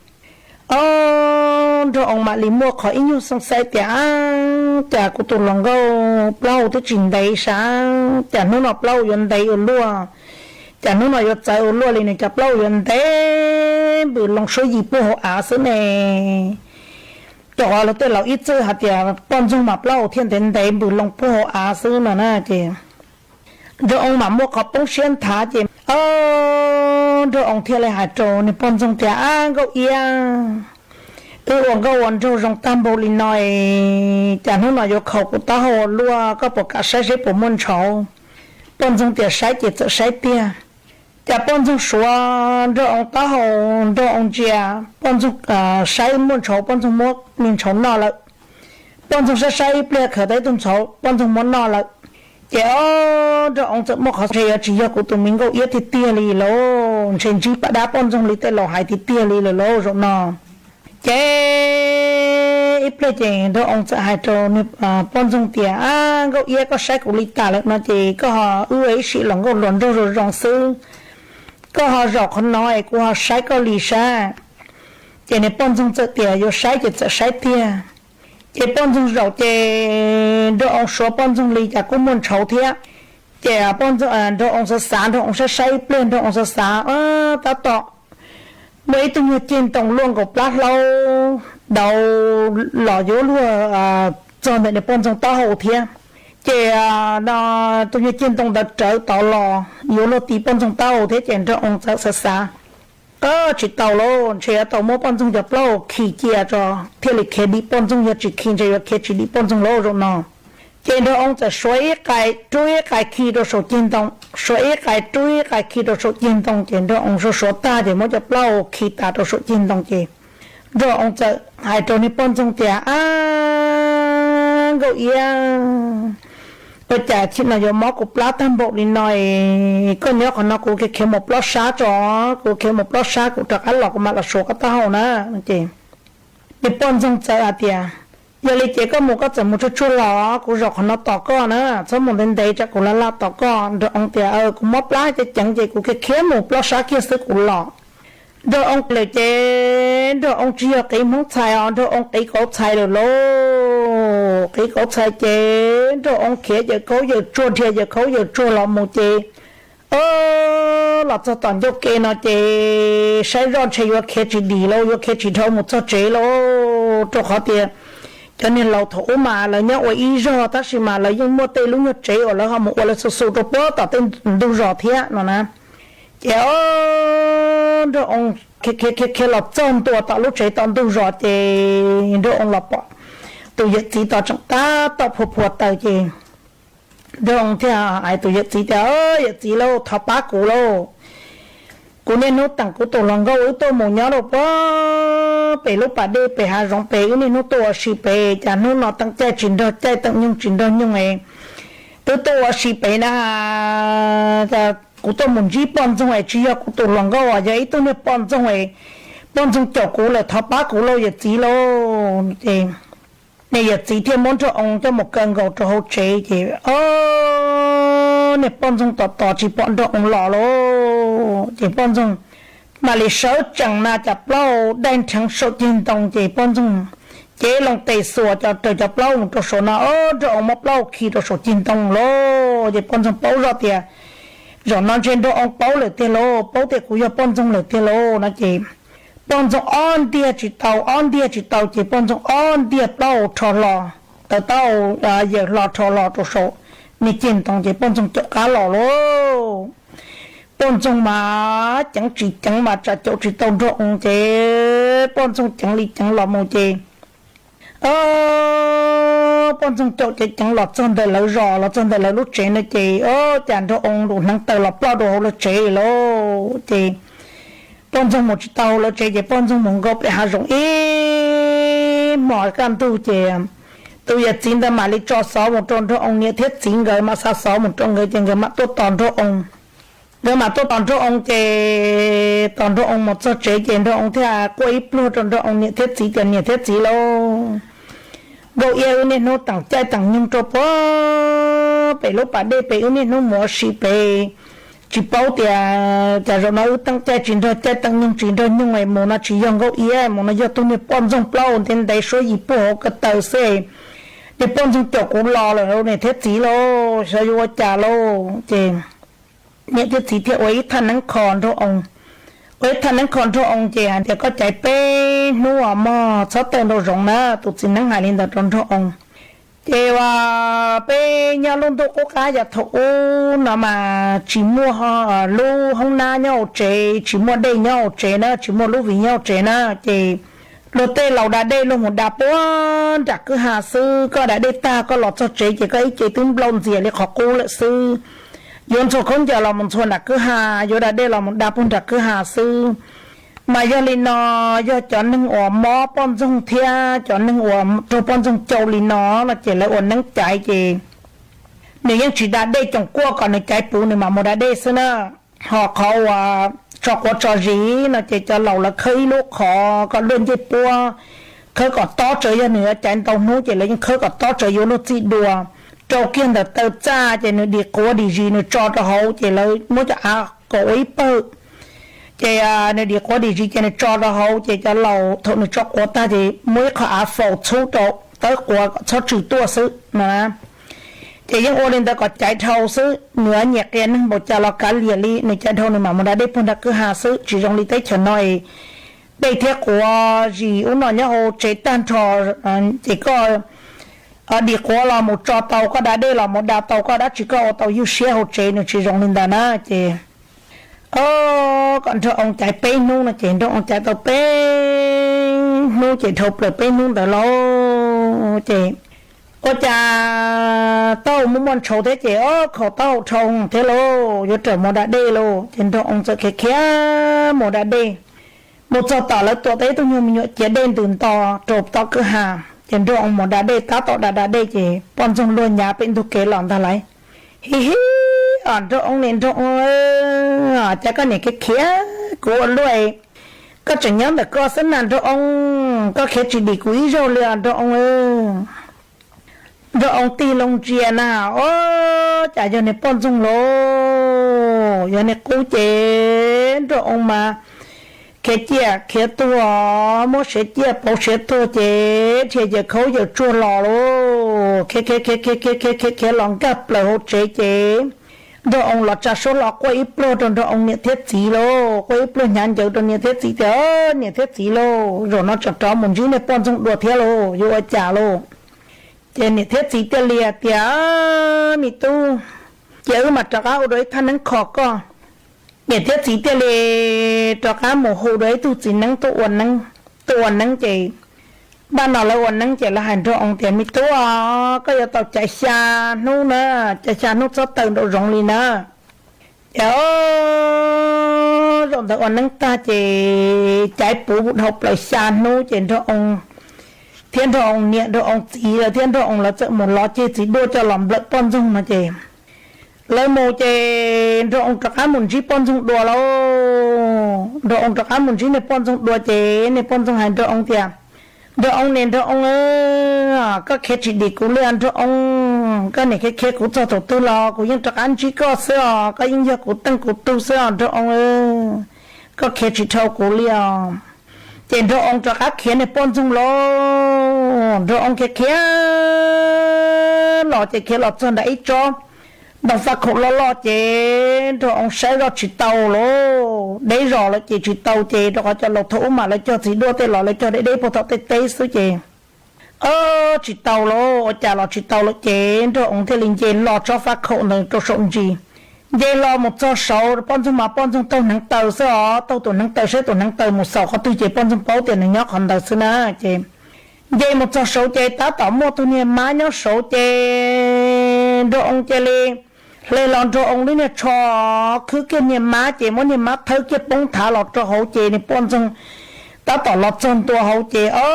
ob, Nraug Oo mam li muaj qhov ib nyuag xoo xaib tias, ab, cas kuv tus hluas nkauj plaub hau twb tsis ntev sav, cas hnub no plaub hau yuav ntev ua luaj, cas hnub no yuav txawv ua luaj li, nws cov plaub hau yuav ntev npws loo suab yig puag hauv av xwb ne. Rau qhov luag tej laus ib txwm hais tias poj ntxoog mas plaub hau thiaj ntev ntev npws loo puag hauv av xwb no na ces Nraug Oo mam muaj qhov poob siab nthav ces, ob, Nraug Oo thiaj li hais rau niag poj ntxoog tias, ab, Nkauj Iab, wb ua nkauj ua nraug zoo tag npaum li no es cas hnub no yuav khaus kuv taub hau ua luaj, koj puas kam saib seb puas muaj ntshauv? Poj ntxoog tias saib ces txawm saib tiag. Cas poj ntxoog suav Nraug Oo taub hau, Nraug Oo ntsia, poj ntxoog saib muaj ntshauv, poj ntxoog muab niag ntshauv noj lawm. Poj ntxoog saib saib ib pliag khaws tau ib tug ntshauv, poj ntxoog muab noj lawm. Ces ob, Nraug Oo txawm muaj qhov ntshe yuav tsis yog kuv tus me Nkauj Iab tiag tiag li lauj, ntshe ntsib poj dab poj ntxoog li tej laus hais tiag tiag li lawm lauj zaum no. Ces ib pliag ces Nraug Oo txawm hais rau poj ntxoog tias, ab, Nkauj Iab, koj saib kuv li tas lawm no ces koj ho, wb ua ib sim los nkauj hluas nraug zoo zoo xwb, koj ho zaum qhov no es kuv ho saib koj li sab. Ces niag poj ntxoog txawm tias yuav saib ces txawm saib tiag. Ces poj ntxoog zaum ces Nraug Oo suav poj ntxoog li cas kuj muaj ntshauv thiab. Ces Nraug Oo xav xav, Nraug Oo saib saib ib pliag, Nraug Oo xav xav, tab tom muaj ib tug nyuag ceg ntoo luaj nkaus plab hlaub dauv los yuav luag txog ntawm niag poj ntxoog taub hau thiab. Ces no tus nyuag ceg ntoo ntawd rawv tod los yuav luag ti poj ntxoog taub hau thiab ces Nraug Oo txawm xav xav, tsis tau lauj, ntshe yuav tau muab poj ntxoog cov plaub hau khi cia tso thiaj li khiav dim poj ntxoog, yog tsis khi ntshe yuav khiav tsis dim poj ntxoog lauj zaum no. Ces Nraug Oo txawm suav ib qais rub ib qais khi rau saum ceg ntoo, suav ib qais rub ib qais khi rau saum ceg ntoo ces Nraug Oo suav suav tag ces muab cov plaub hau khi tas rau saum ceg ntoo ces Nraug Oo txawm hais rau niag poj ntxoog tias, ab, Nkauj Iab, ua cas chim no yuav mob kuv plab tag npaum li no es koj nyob qhov no kuv khiav khiav mus plob sab tso, kuv khiav mus plob sab kuv rov qab los kuv mam los suav koj taub hau na. Ces niag poj ntxoog txawm hais tias, yog li ces koj mus koj txawm mus tsuag tsuag los, kuv zaum qhov no tos koj na, txhob mus ntev ntev tsam kuv laj laj tos koj. Nraug Oo tias, kuv mob plab ceev ceev ces kuv khiav khiav mus plob sab kiag xwb kuv los. Nraug Oo lawm ces Nraug Oo tsis yog qiv Hmoob txhais os, Nraug Oo qiv kauv txhais lawm lauj. Qiv kauv txhais ces Nraug Oo khiav yawm khaub yawm tsuag, dhia yawm khaub yawm tsuag los mus ces, los txog tom ncauj ke no ces saib zoj ntshe yuav khiav tsis dim lauj, yuav khiav tsis dhau mus txog tsev lauj, rau qhov tias cov niag laus thaum ub mas lawv nyob ua ib zog tab sis mas lawv yeej muaj tej lub nyuag tsev uas lawv ho mus ua lawv xu xu rau puag tom tej ntug zos thiab no na. Ces Nraug Oo khiav khiav khiav los txog ntua tom lub tsev tom ntug zos ces Nraug Oo los pom tus yawm txiv tos tseem tab tom phua phua taws ces Nraug Oo thiaj hais tus yawm txiv tias, yawm txiv lauj, thov pab kuv lauj. Kuv niaj hnub teem kuv tus hluas nkauj wb tuaj mus nyob rau puag pem lub pas dej pem hav zoov pem, wb niaj hnub tuaj ua si pem, cas hnub no teem caij tsis nrog caij, teem nyoog tsis nrog nyoog es wb tuaj ua si pem na. Kuv tuaj mus ntsib poj ntxoog es tsis yog kuv tus hluas nkauj, yog ib tug niag poj ntxoog es poj ntxoog caum kuv lawm, thov pab kuv lauj yawm txiv lauj. Ces niag yawm txiv thiaj muab nraug oo coj mus kaw nkaus rau hauv tsev ces, o, niag poj ntxoog tos tos tsis pom nraug oo los lauj. Ces poj ntxoog mam li sawv tsees na, cov plaub dai nrheev saum ceg ntoo ces poj ntxoog cev loo tes xuas cov raws cov plaub mus rau saum no, o, nraug oo muab plaub khi rau saum ceg ntoo lauj. Ces poj ntxoog paub zoj tias, zaum no ntshe nraug oo paub lawm tiag lauj, paub tias kuv yog poj ntxoog lawm tiag lauj no ces poj ntxoog ob ntiag tsis tau, ob ntiag tsis tau ces poj ntxoog ob ntiag plaub hau rho hlo, taw taub hau yawm hlo rho hlo rau saum niag ceg ntoo ces poj ntxoog caum qab los lauj. Poj ntxoog mas ceev tsis ceev mas tsam caum tsis tau nraug oo ces poj ntxoog ceev li ceev los mus ces, o, poj ntxoog caum ceev ceev los txog ntawm lawv zos, los txog ntawm lawv lub tsev no ces, o, cas nraug oo lub hneev taw los ploj rau hauv lawv tsev lauj. Ces poj ntxoog mus tsis tau hauv lawv tsev ces poj ntxoog mus nkaum pem hav zoov ib hmos kaj ntug ces tus yawm txiv ntawd mam li tso xov mus rau nraug oo niam thiab txiv, nkawd mam xa xov mus rau nkawd ces nkawd mam tuaj tos nraug oo. Nkawd mam tuaj tos nraug oo ces tos nraug oo mus txog tsev ces nraug oo thiaj quaj ib pluag rau nraug oo niam thiab txiv tias, niam thiab txiv lauj, nkauj iab wb niaj hnub teem caij teem nyoog rau puag pem lub pas dej pem, wb niaj hnub mus ua si pem, tsis paub tias cas zaum no wb teem caij tsis nrog caij, teem nyoog tsis nrog nyoog es mus no tsis yog nkauj iab, mus no yog tug niag poj ntxoog plaub ntev ntev suab yim puag hauv ko taw xwb. Niag poj ntxoog caum kuv los lawm niam thiab txiv lauj, xyov yuav ua cas lauj. Ces niam thiab txiv thiaj ua ib thaj neeb kho nraug oo. Ua ib thaj neeb kho nraug oo ces hais tias koj caiv peb hnub os mog, txhob tawm nraum zoov na, tus txiv neeb hais li ntawd rau nraug oo. Ces uas peb nyob lub ntuj qub qab yav thaum ub no mas tsis muaj lub hoob nab nyob hauv tsev, tsis muaj dej nyob hauv tsev na, tsis muaj lub viv nyob hauv tsev na, ces luag tej laus da dej luag mus da puag nram kwj ha xwb. Koj da dej tag koj los txog tsev ces koj ib ce twb nplauj ntxias li qhov qub lawm xwb. Yuav ntxhua khaub ncaws los mus ntxhua nram kwj ha, yuav da dej los mus da puag nram kwj ha xwb. Mas yog li no, yog cov neeg uas mob poj ntxoog thiab cov neeg uas raug poj ntxoog caum li no no ces lawv ua neeb caiv ces nws yeej tsis da dej, coom kuaj kom nws caiv puv nws mam mus da dej xwb na. Ho qhov uas tso quav tso zis no ces cov laus lawv khawb ib lub qhov kom luaj ncej puab, khawb kom tob tsawv, yog nws yuav caiv ntau hnub ces lawv yeej khawb kom tob tsawv yuav luag txij dua, rau kiag ntawm taw txaj ces nws dim quav dim zis nws tso rau hauv ces lawv muab cov av kaum ua ib pawg. Ces nws dim quav dim zis ces nws tso rau hauv ces cov laus thaum nws tso quav tag ces muab ib qho av faus txhub rau tawb quav kom txhob tsw tuaj xwb no. Ces yeej ua li ntawd kom caiv dhau xwb, nws nyiam qias neeg npaum cas los kav liam li, nws caiv dhau nws mam mus da dej puag nram kwj ha xwb. Tsis zoo li teb chaws no es dej thiab quav zis ub no nyob hauv tsev tag nrho, ces koj dim quav los mus tso tau, koj da dej los mus da tau, koj dab tsi koj ua tau ywj siab hauv tsev, nws tsis zoo li ntawd na. Ces o, kom nraug oo caiv peb hnub no ces nraug oo caiv tau peb hnub ces dhau plaws peb hnub ntawd lauj ces ua cas taub hau muaj muaj ntshauv thiab ces o, khaus taub hau dhau thiab lauj, yuav rawm mus da dej lauj. Ces nraug oo txawm khiav khiav mus da dej. Mus txog tom lawv tua tau ib tug nyuag me nyuam ciav dej ntws nto rau tom kwj ha, ces nraug oo mus da dej, tab tom da da dej ces poj ntxoog luag nyav pem ntug kev los ntag lauj. Hi hi, o nraug oo ne nraug oo, cas koj niam khiav khiav kuv ua luaj, koj tseem nyob ntawm koj xwb na nraug oo, koj khiav tsis dim kuv ib zaug li os nraug oo. Nraug oo tig loo ntsia na, o, cas yog niag poj ntxoog lauj, yog niag qub ces nraug oo mas khiav ciaj khiav tuag, muab siav ciaj pauv siav tuag ces dhia yawm khaub yawm tsuag los lauj, khiav khiav khiav khiav khiav khiav khiav los nkag plaws hauv tsev ces nraug oo los tsa suab hlo quaj ib pluag rau nraug oo niam thiab txiv lauj, quaj ib pluag hnyav ncaws rau niam thiab txiv tias, niam thiab txiv lauj, zaum no tseem rov mus ntsib niag poj ntxoog dua thiab lauj, yuav ua cas lauj? Ces niam thiab txiv thiaj li hais tias, me tub, cia wb mam rov qab ua dua ib thaj neeb kho koj. Niam thiab txiv thiaj li rov qab mus hu dua ib tug txiv neeb tuaj ua neeb ces npaj no lawv ua neeb ces lawv hais nraug oo tias, me tub, koj yuav tau caiv xya hnub na, caiv xya hnub txhob tawm nraum zoov li na. Ces Zaum ntawd ua neeb tag ces caiv puv dhau plaws xya hnub ces Nraug Oo thiab Nraug Oo niam, Nraug Oo txiv lawv thiab Nraug Oo lawv txawm mus lov ceg txiv duaj coj los nplawm poj ntxoog no ces lawv mus ces Nraug Oo rov qab mus ntsib poj ntxoog dua lauj. Nraug Oo rov qab mus ntsib niag poj ntxoog dua ces niag poj ntxoog hais Nraug Oo tias, Nraug Oo ne Nraug Oo, koj khiav tsis dim kuv li os Nraug Oo. Koj niam khiav khiav kuv txog thaum twg los kuv yeej rov qab ntsib koj xwb os, koj yeej yog kuv teej kuv tug xwb os Nraug Oo. Koj khiav tsis dhau kuv li os. Ces Nraug Oo rov qab khiav niag poj ntxoog lauj. Nraug Oo khiav khiav los ces khiav los txog nram ib tsob ntoo faj khaum loj loj ces Nraug Oo saib zoj tsis tau lauj, deb zos lawm ces tsis tau ces rau qhov cov laus thaum ub mas lawv cog txiv duaj tej los lawv cog deb deb puag tom tej teb xwb ces tsis tau lauj, ua cas los tsis tau lawm ces Nraug Oo thiaj li nce los tsob faj khaum ntawd rau saum ntsis. Nce los mus txog saud poj ntxoog mas poj ntxoog taug hneev taw xwb os, taug tus hneev taw saib tus hneev taw mus xaus qhov twg ces poj ntxoog paub tias nws nyob qhov ntawd xwb na ces nce mus txog saud ces tab tom muaj tus niag mab nyob saud ces Nraug Oo cia li hle los Nraug Oo lub niag tsho khwb kiag niag mab ces muab niag mab thawb kiag poob thav los rau hauv ces niag poj ntxoog tab tom los txog ntua hauv ces o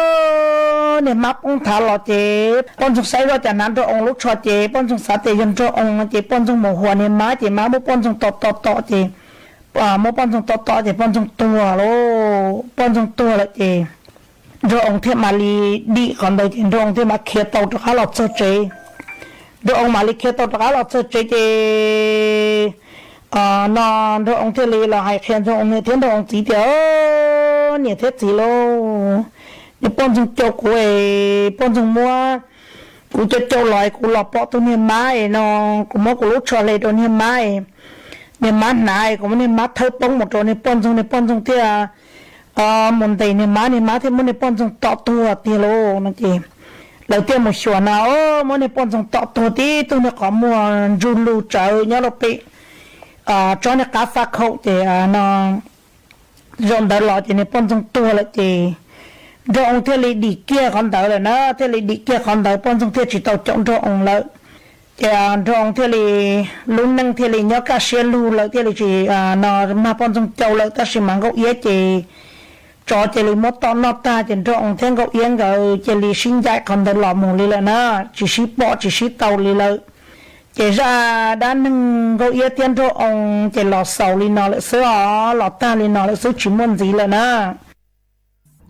niag mab poob thav los ces poj ntxoog saib zoj cas hnav Nraug Oo lub tsho ces poj ntxoog xav tias yog Nraug Oo no ces poj ntxoog mus huas niag mab ces mab muab poj ntxoog tom tom tom ces muab poj ntxoog tom tom ces poj ntxoog tuag lauj. Poj ntxoog tuag lawm ces Nraug Oo thiaj mam li dim qhov ntawd ces Nraug Oo thiaj mam khiav tau rov qab los txog tsev. Nraug Oo mam li khiav tau rov qab los txog tsev ces no Nraug Oo thiaj li los hais qhia Nraug Oo niam thiab Nraug Oo txiv tias, niam thiab txiv lauj, niag poj ntxoog caum kuv es poj ntxoog muab kuv caum caum los es kuv los pom tus niag mab es no kuv muab kuv lub tsho hle rau niag mab es niag mab hnav es kuv muab niag mab thawb poob mus rau niag poj ntxoog, niag poj ntxoog thiaj mus ntes niag mab, niag mab thiaj muab niag poj ntxoog tom tuag tiag lauj no ces lawv thiaj mus xyuas na o muab niag poj ntxoog tom tuag tib tug niag qhov muag ntsug lug tsawv nyob rau pem tsob niag qab faj khaum ces no zaum ntawd los ces niag poj ntxoog tuag lawm ces Nraug Oo thiaj li dim kiag qhov ntawd lawm na, thiaj li dim kiag qhov ntawd poj ntxoog thiaj tsis tau caum Nraug Oo lawm. Ces Nraug Oo thiaj li lub neej thiaj li nyob kaj siab lug lawm thiaj li tsis no mag poj ntxoog caum lawm tab sis mas Nkauj Iab ces tsov cia li muab tom noj tag ces Nraug Oo thiab Nkauj Iab nkawd cia li sib ncaim qhov ntawd los mus li lawm na, tsis sib pom tsis sib tau li lawm. Ces zaj dab neeg Nkauj Iab thiab Nraug Oo ces los xaus li no lawm xwb os, los tag li no lawm xwb tsis muaj ntxiv lawm na.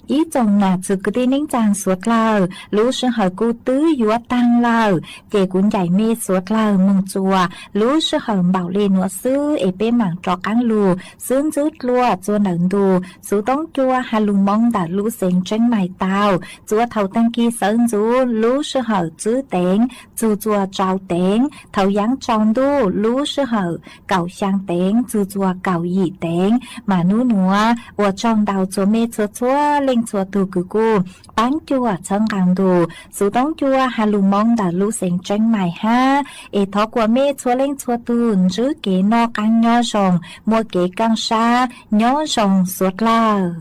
Ib tsoom nam txiv kwv tij neej tsa suav dlawg, lub sij hawm kuj twb yuav taag lawm, ces kuv ncaim mej suav dlawg moog txuas lub sij hawm npaum li nuav xwb es peb maam rov qaab lug xub ntxwb dlua txua ntawm ntu xuv toob cua has lug moo ntawm lub xeev Tseeb Maim tau. Txua thaum taag kis sawv ntxuv lub sij hawm tsib teev txug txua rau teev, thaum yaav tsaus ntuj lub sij hawm kaum xyaa teev txug txua kaum yim teev. Mas nub nuav ua tsaug ntau txhua mej txhua txhua leej txhua tug kws kuj paab cuam txhawb nqaa ntu xuv toob cua has lug moo ntawm lub xeev Tseeb Maim hab. Es thov kuas mej txhua leej txhua tug ntsib kev noj qaab nyob zoo, muaj kev kaaj sab nyob zoo suav dlawg.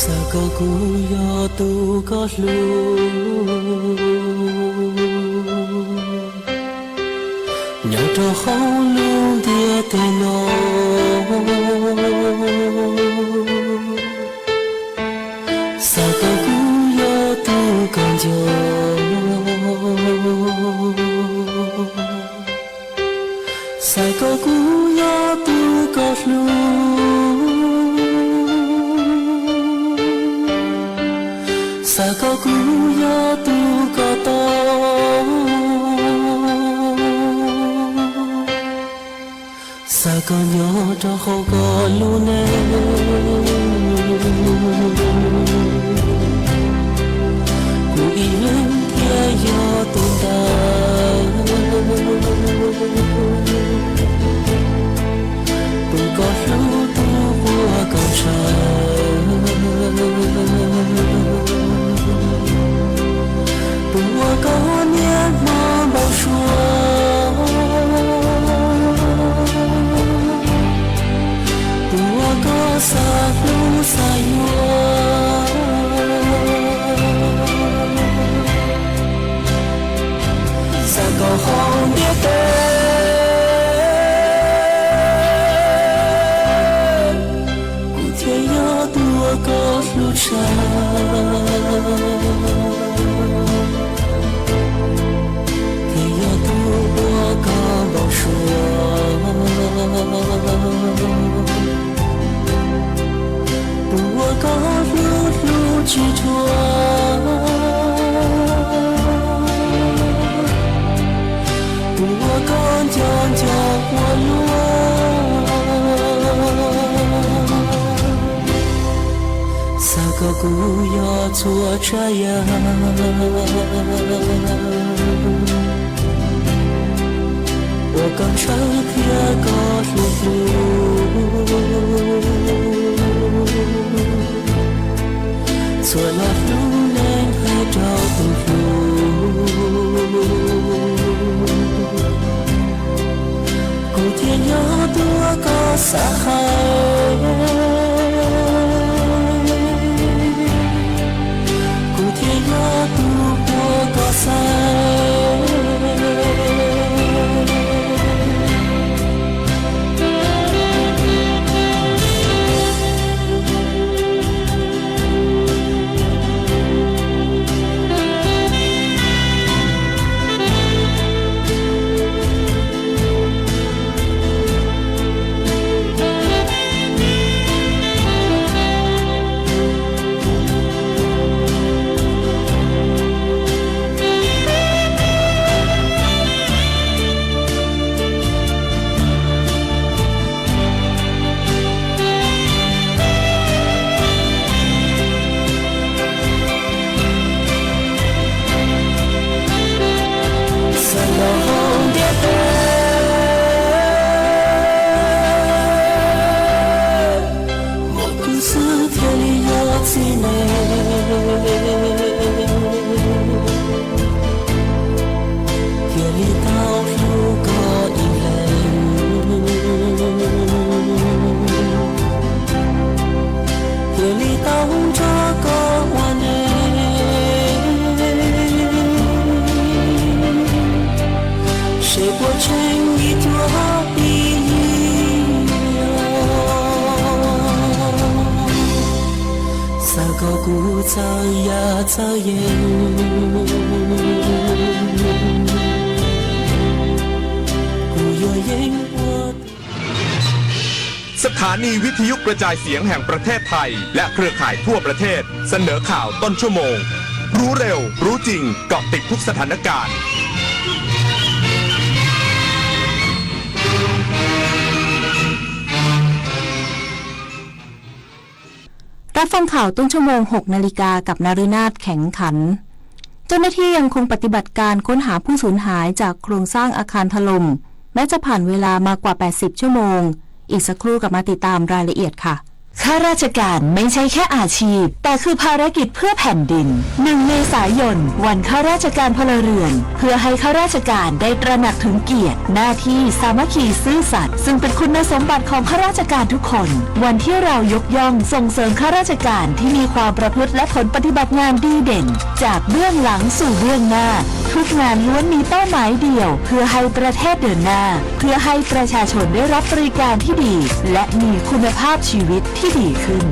Xav kom kuv yog tus koj hlub nyob rau hauv lub ntiaj teb no. Xav kom kuv yog tus koj nco, xav kom kuv yog tus koj hlub, xav kom kuv yog tus koj tau, xav kom nyob rau hauv koj lub neej. Kuv ib leeg thiaj Tsawg tus uas koj hnub nyoog npau suav, tus uas koj xav hlub xav yuav, xav kom hauv ntiaj teb kuv thiaj yog tus uas koj hlub tshaj, thiaj yog tus uas koj npau suav, tus uas koj hlub hlub tsis dhuav, tus uas koj nco nco ua luaj. Xav kom kuv yog txhua tsav yam uas koj ntshaw thiab koj hlub hlub, txhua lo lub neej hais rau tus hlub, kuv thiaj yog tus uas koj xav hais, kuv thiaj yog tus uas koj xav. Xav los hauv ntiaj teb, muaj kuv xwb thiaj li yog txiv neej, thiaj li tau hlub koj ib leeg, thiaj li tau nrog koj ua neej, seb puas tseem ib cuab ib yam. Xav kom kuv txawj yam txawj yees, kuv yuav yeej ua สถานีวิทยุกระจายเสียงแห่งประเทศไทย และเครือข่ายทั่วประเทศ เสนอข่าวต้นชั่วโมง รู้เร็ว รู้จริง เกาะติดทุกสถานการณ์ รับฟังข่าวต้นชั่วโมง หกนาฬิกา กับนฤนาถ แข็งขัน เจ้าหน้าที่ยังคงปฏิบัติการค้นหาผู้สูญหายจากโครงสร้างอาคารถล่ม แม้จะผ่านเวลามากว่า แปดสิบ ชั่วโมง อีกสักครู่กลับมาติดตามรายละเอียดค่ะ ข้าราชการไม่ใช่แค่อาชีพ แต่คือภารกิจเพื่อแผ่นดิน หนึ่ง เมษายน วันข้าราชการพลเรือน เพื่อให้ข้าราชการได้ตระหนักถึงเกียรติ หน้าที่ สามัคคี ซื่อสัตย์ ซึ่งเป็นคุณสมบัติของข้าราชการทุกคน วันที่เรายกย่องส่งเสริมข้าราชการที่มีความประพฤติและผลปฏิบัติงานดีเด่น จากเบื้องหลังสู่เบื้องหน้า ทุกงานล้วนมีเป้าหมายเดียว เพื่อให้ประเทศเดินหน้า เพื่อให้ประชาชนได้รับบริการที่ดี และมีคุณภาพชีวิตที่ดีขึ้น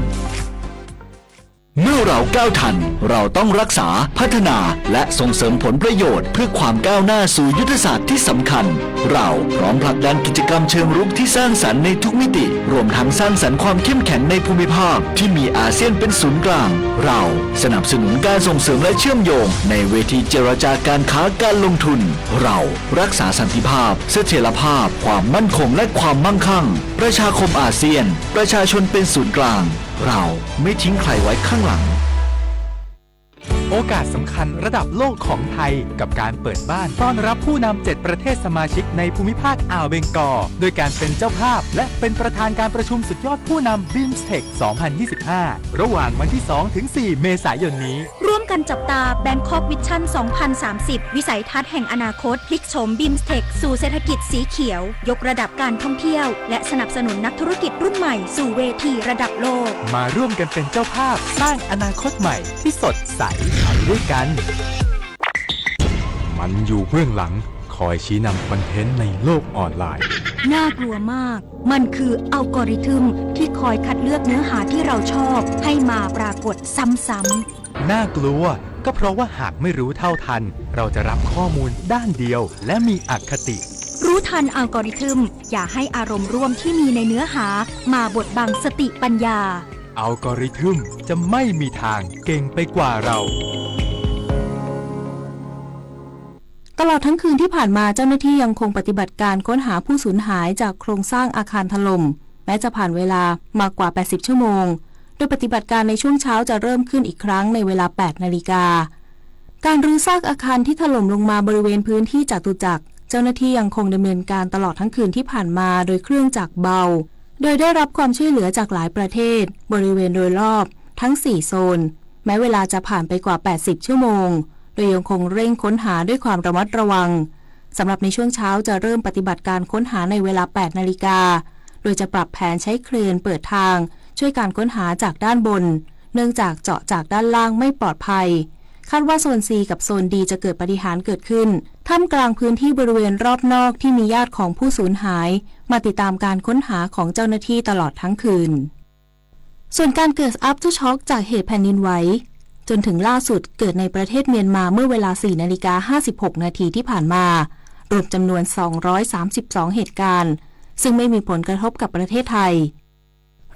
เมื่อเราก้าวทัน เราต้องรักษา พัฒนา และส่งเสริมผลประโยชน์ เพื่อความก้าวหน้าสู่ยุทธศาสตร์ที่สำคัญ เราพร้อมผลักดันกิจกรรมเชิงรุกที่สร้างสรรค์ในทุกมิติ รวมทั้งสร้างสรรค์ความเข้มแข็งในภูมิภาคที่มีอาเซียนเป็นศูนย์กลาง เราสนับสนุนการส่งเสริมและเชื่อมโยงในเวทีเจรจาการค้าการลงทุน เรารักษาสันติภาพ เสถียรภาพ ความมั่นคง และความมั่งคั่ง ประชาคมอาเซียน ประชาชนเป็นศูนย์กลาง เราไม่ทิ้งใครไว้ข้างหลัง เ โอกาสสำคัญระดับโลกของไทยกับการเปิดบ้านต้อนรับผู้นำเจ็ดประเทศสมาชิกในภูมิภาคอ่าวเบงกอลด้วยการเป็นเจ้าภาพและเป็นประธานการประชุมสุดยอดผู้นำ BIMSTEC สองพันยี่สิบห้า ระหว่างวันที่ สองถึงสี่ เมษายนนี้ ร่วมกันจับตา Bangkok Vision สองพันสามสิบ วิสัยทัศน์แห่งอนาคต พลิกโฉม BIMSTEC สู่เศรษฐกิจสีเขียว ยกระดับการท่องเที่ยว และสนับสนุนนักธุรกิจรุ่นใหม่สู่เวทีระดับโลก มาร่วมกันเป็นเจ้าภาพสร้างอนาคตใหม่ที่สดใสไปด้วยกัน มันอยู่เบื้องหลังคอยชี้นำคอนเทนต์ในโลกออนไลน์ น่ากลัวมาก มันคืออัลกอริทึมที่คอยคัดเลือกเนื้อหาที่เราชอบให้มาปรากฏซ้ำๆ น่ากลัว ก็เพราะว่าหากไม่รู้เท่าทัน เราจะรับข้อมูลด้านเดียวและมีอคติ รู้ทันอัลกอริทึม อย่าให้อารมณ์ร่วมที่มีในเนื้อหามาบดบังสติปัญญา อัลกอริทึมจะไม่มีทางเก่งไปกว่าเรา ตลอดทั้งคืนที่ผ่านมาเจ้าหน้าที่ยังคงปฏิบัติการค้นหาผู้สูญหายจากโครงสร้างอาคารถล่ม แม้จะผ่านเวลามากว่า แปดสิบ ชั่วโมง โดยปฏิบัติการในช่วงเช้าจะเริ่มขึ้นอีกครั้งในเวลา แปด นาฬิกา การรื้อซากอาคารที่ถล่มลงมาบริเวณพื้นที่จตุจักร เจ้าหน้าที่ยังคงดำเนินการตลอดทั้งคืนที่ผ่านมาโดยเครื่องจักรเบา โดยได้รับความช่วยเหลือจากหลายประเทศ บริเวณโดยรอบทั้ง สี่ โซน แม้เวลาจะผ่านไปกว่า แปดสิบ ชั่วโมง โดยยังคงเร่งค้นหาด้วยความระมัดระวัง สำหรับในช่วงเช้าจะเริ่มปฏิบัติการค้นหาในเวลา แปด นาฬิกา โดยจะปรับแผนใช้เครนเปิดทางช่วยการค้นหาจากด้านบน เนื่องจากเจาะจากด้านล่างไม่ปลอดภัย คาดว่าโซน C กับโซน D จะเกิดปาฏิหาริย์เกิดขึ้น ท่ามกลางพื้นที่บริเวณรอบนอกที่มีญาติของผู้สูญหาย มาติดตามการค้นหาของเจ้าหน้าที่ตลอดทั้งคืน ส่วนการเกิด aftershock จากเหตุแผ่นดินไหว จนถึงล่าสุดเกิดในประเทศเมียนมาเมื่อเวลา สี่ นาฬิกา ห้าสิบหก นาทีที่ผ่านมา รวมจำนวน สองร้อยสามสิบสอง เหตุการณ์ ซึ่งไม่มีผลกระทบกับประเทศไทย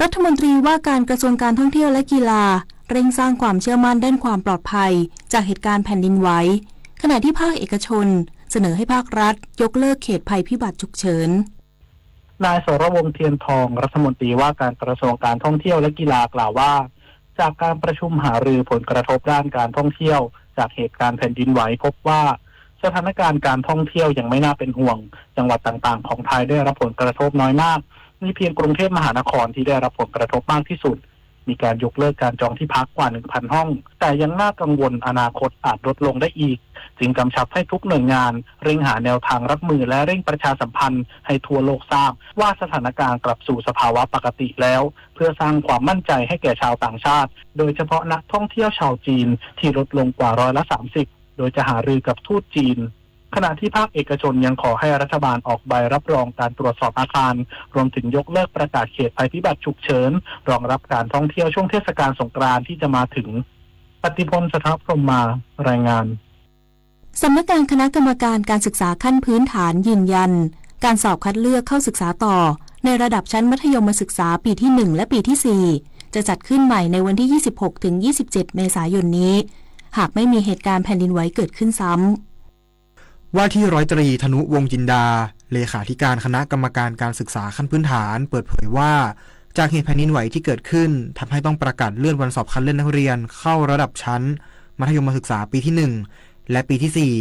รัฐมนตรีว่าการกระทรวงการท่องเที่ยวและกีฬา เร่งสร้างความเชื่อมั่นด้านความปลอดภัย จากเหตุการณ์แผ่นดินไหว ขณะที่ภาคเอกชน เสนอให้ภาครัฐยกเลิกเขตภัยพิบัติฉุกเฉิน นายสรวงศ์ เทียนทอง รัฐมนตรีว่าการกระทรวงการท่องเที่ยวและกีฬากล่าวว่า จากการประชุมหารือผลกระทบด้านการท่องเที่ยวจากเหตุการณ์แผ่นดินไหวพบว่า สถานการณ์การท่องเที่ยวยังไม่น่าเป็นห่วง จังหวัดต่างๆของไทยได้รับผลกระทบน้อยมาก มีเพียงกรุงเทพมหานครที่ได้รับผลกระทบมากที่สุด มีการยกเลิกการจองที่พักกว่า หนึ่งพัน ห้อง แต่ยังน่ากังวลอนาคตอาจลดลงได้อีก จึงกำชับให้ทุกหน่วยงานเร่งหาแนวทางรับมือและเร่งประชาสัมพันธ์ให้ทั่วโลกทราบว่าสถานการณ์กลับสู่สภาวะปกติแล้ว เพื่อสร้างความมั่นใจให้แก่ชาวต่างชาติ โดยเฉพาะนักท่องเที่ยวชาวจีนที่ลดลงกว่าร้อยละ สามสิบ โดยจะหารือกับทูตจีน ขณะที่ภาคเอกชนยังขอให้รัฐบาลออกใบรับรองการตรวจสอบอาคาร รวมถึงยกเลิกประกาศเขตภัยพิบัติฉุกเฉิน รองรับการท่องเที่ยวช่วงเทศกาลสงกรานต์ที่จะมาถึง ปฏิพล สถพรหมมา รายงาน สำนักงานคณะกรรมการการศึกษาขั้นพื้นฐานยืนยัน การสอบคัดเลือกเข้าศึกษาต่อ ในระดับชั้นมัธยมศึกษาปีที่ หนึ่ง และปีที่ สี่ จะจัดขึ้นใหม่ในวันที่ ยี่สิบหกถึงยี่สิบเจ็ด เมษายนนี้ หากไม่มีเหตุการณ์แผ่นดินไหวเกิดขึ้นซ้ำ ว่าที่ร้อยตรี ธนุ วงศ์จินดา เลขาธิการคณะกรรมการการศึกษาขั้นพื้นฐาน เปิดเผยว่า จากเหตุแผ่นดินไหวที่เกิดขึ้นทำให้ต้องประกาศเลื่อนวันสอบคัดเลือกนักเรียนเข้าระดับชั้นมัธยมศึกษาปีที่ หนึ่ง และปีที่ สี่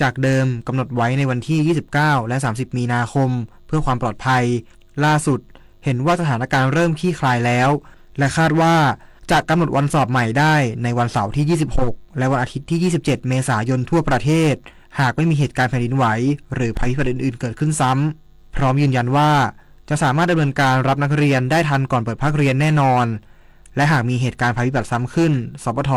จากเดิมกำหนดไว้ในวันที่ ยี่สิบเก้า และ สามสิบ มีนาคม เพื่อความปลอดภัย ล่าสุดเห็นว่าสถานการณ์เริ่มคลี่คลายแล้ว และคาดว่าจะกำหนดวันสอบใหม่ได้ในวันเสาร์ที่ ยี่สิบหก และวันอาทิตย์ที่ ยี่สิบเจ็ด เมษายนทั่วประเทศ หากไม่มีเหตุการณ์แผ่นดินไหว หรือภัยพิบัติอื่นๆเกิดขึ้นซ้ำ พร้อมยืนยันว่า จะสามารถดำเนินการรับนักเรียนได้ทันก่อนเปิดภาคเรียนแน่นอน และหากมีเหตุการณ์ภัยพิบัติซ้ำขึ้น สปท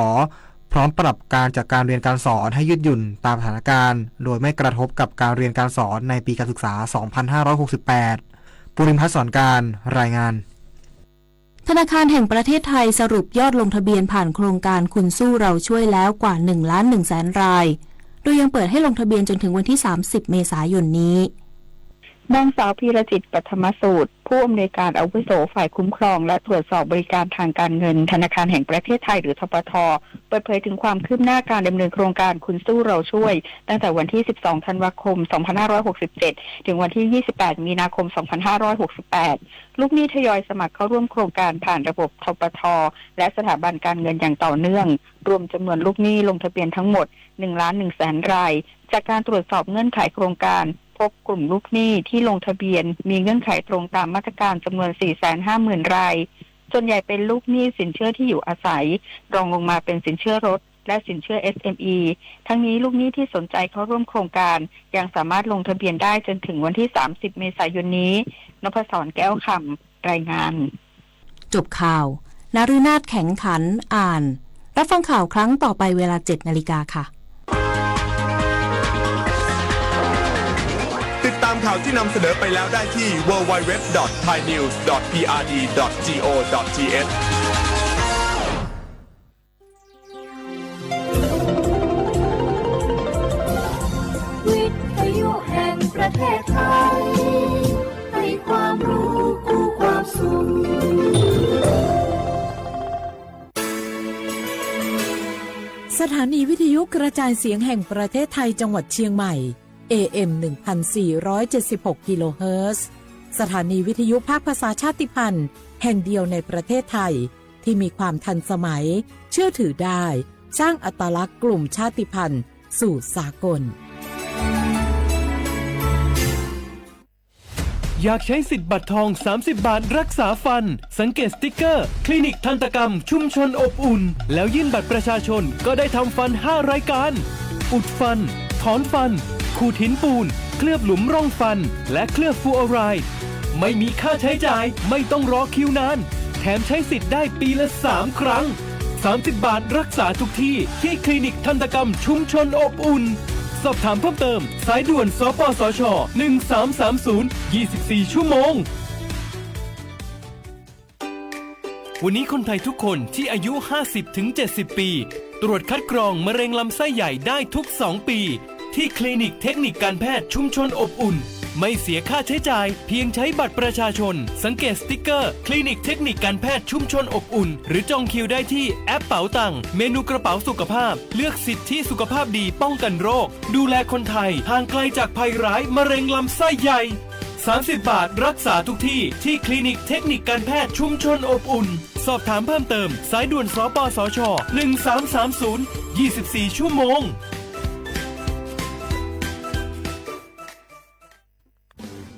พร้อมปรับการจัดการเรียนการสอนให้ยืดหยุ่นตามสถานการณ์ โดยไม่กระทบกับการเรียนการสอนในปีการศึกษา สองพันห้าร้อยหกสิบแปด ภูริพัฒน์ สอนการ รายงาน ธนาคารแห่งประเทศไทยสรุปยอดลงทะเบียนผ่านโครงการคุณสู้เราช่วยแล้วกว่า หนึ่งล้านหนึ่งแสน ราย โดยยังเปิดให้ลงทะเบียนจนถึงวันที่ สามสิบ เมษายนนี้ นางสาวพีรจิต ปัทมสูตร ผู้อำนวยการอาวุโสฝ่ายคุ้มครองและตรวจสอบบริการทางการเงินธนาคารแห่งประเทศไทยหรือ ธปท เปิดเผยถึงความคืบหน้าการดำเนินโครงการคุณสู้เราช่วย ตั้งแต่วันที่ สิบสอง ธันวาคม สองพันห้าร้อยหกสิบเจ็ด ถึงวันที่ ยี่สิบแปด มีนาคม สองพันห้าร้อยหกสิบแปด ลูกหนี้ทยอยสมัครเข้าร่วมโครงการผ่านระบบ ธปท และสถาบันการเงินอย่างต่อเนื่อง รวมจำนวนลูกหนี้ลงทะเบียนทั้งหมด หนึ่งล้านหนึ่งแสนราย จากการตรวจสอบเงื่อนไขโครงการ พบกลุ่มลูกหนี้ที่ลงทะเบียนมีเงื่อนไขตรงตามมาตรการจำนวน สี่แสนห้าหมื่นราย ส่วนใหญ่เป็นลูกหนี้สินเชื่อที่อยู่อาศัย รองลงมาเป็นสินเชื่อรถ และสินเชื่อ เอสเอ็มอี ทั้งนี้ลูกหนี้ที่สนใจเข้าร่วมโครงการ ยังสามารถลงทะเบียนได้จนถึงวันที่ สามสิบ เมษายนนี้ นพศร แก้วคำ รายงาน จบข่าว นฤนาถ แข็งขัน อ่าน รับฟังข่าวครั้งต่อไปเวลา เจ็ดนาฬิกาค่ะ ติดตามข่าวที่นำเสนอไปแล้วได้ที่ ดับเบิลยู ดับเบิลยู ดับเบิลยู ดอท ไทยนิวส์ ดอท พีอาร์ดี ดอท จี โอ ดอท ที เอช วิทยุแห่งประเทศไทย ให้ความรู้คู่ความสุข สถานีวิทยุกระจายเสียงแห่งประเทศไทยจังหวัดเชียงใหม่ เอ เอ็ม หนึ่งพันสี่ร้อยเจ็ดสิบหก กิโลเฮิรตซ์ สถานีวิทยุภาคภาษาชาติพันธุ์แห่งเดียวในประเทศไทย ที่มีความทันสมัย เชื่อถือได้ สร้างอัตลักษณ์กลุ่มชาติพันธุ์สู่สากล อยากใช้สิทธิ์บัตรทอง สามสิบบาทรักษาฟัน สังเกตสติ๊กเกอร์ คลินิกทันตกรรมชุมชนอบอุ่น แล้วยื่นบัตรประชาชน ก็ได้ทำฟัน ห้า รายการ อุดฟัน ถอนฟัน ขูดหินปูน เคลือบหลุมร่องฟัน และเคลือบฟลูออไรด์ ไม่มีค่าใช้จ่าย ไม่ต้องรอคิวนาน แถมใช้สิทธิ์ได้ปีละ สาม ครั้ง สามสิบบาทรักษาทุกที่ ที่คลินิกทันตกรรมชุมชนอบอุ่น สอบถามเพิ่มเติม สายด่วน สปสช หนึ่งสามสามศูนย์ ยี่สิบสี่ ชั่วโมง วันนี้คนไทยทุกคนที่อายุ ห้าสิบถึงเจ็ดสิบ ปี ตรวจคัดกรองมะเร็งลำไส้ใหญ่ได้ทุก สอง ปี ที่คลินิกเทคนิคการแพทย์ชุมชนอบอุ่น ไม่เสียค่าใช้จ่าย เพียงใช้บัตรประชาชน สังเกตสติ๊กเกอร์ คลินิกเทคนิคการแพทย์ชุมชนอบอุ่น หรือจองคิวได้ที่แอปเป๋าตัง เมนูกระเป๋าสุขภาพ เลือกสิทธิสุขภาพดีป้องกันโรค ดูแลคนไทยห่างไกลจากภัยร้ายมะเร็งลำไส้ใหญ่ สามสิบบาทรักษาทุกที่ ที่คลินิกเทคนิคการแพทย์ชุมชนอบอุ่น สอบถามเพิ่มเติม สายด่วน สปสช หนึ่งสามสามศูนย์ ยี่สิบสี่ ชั่วโมง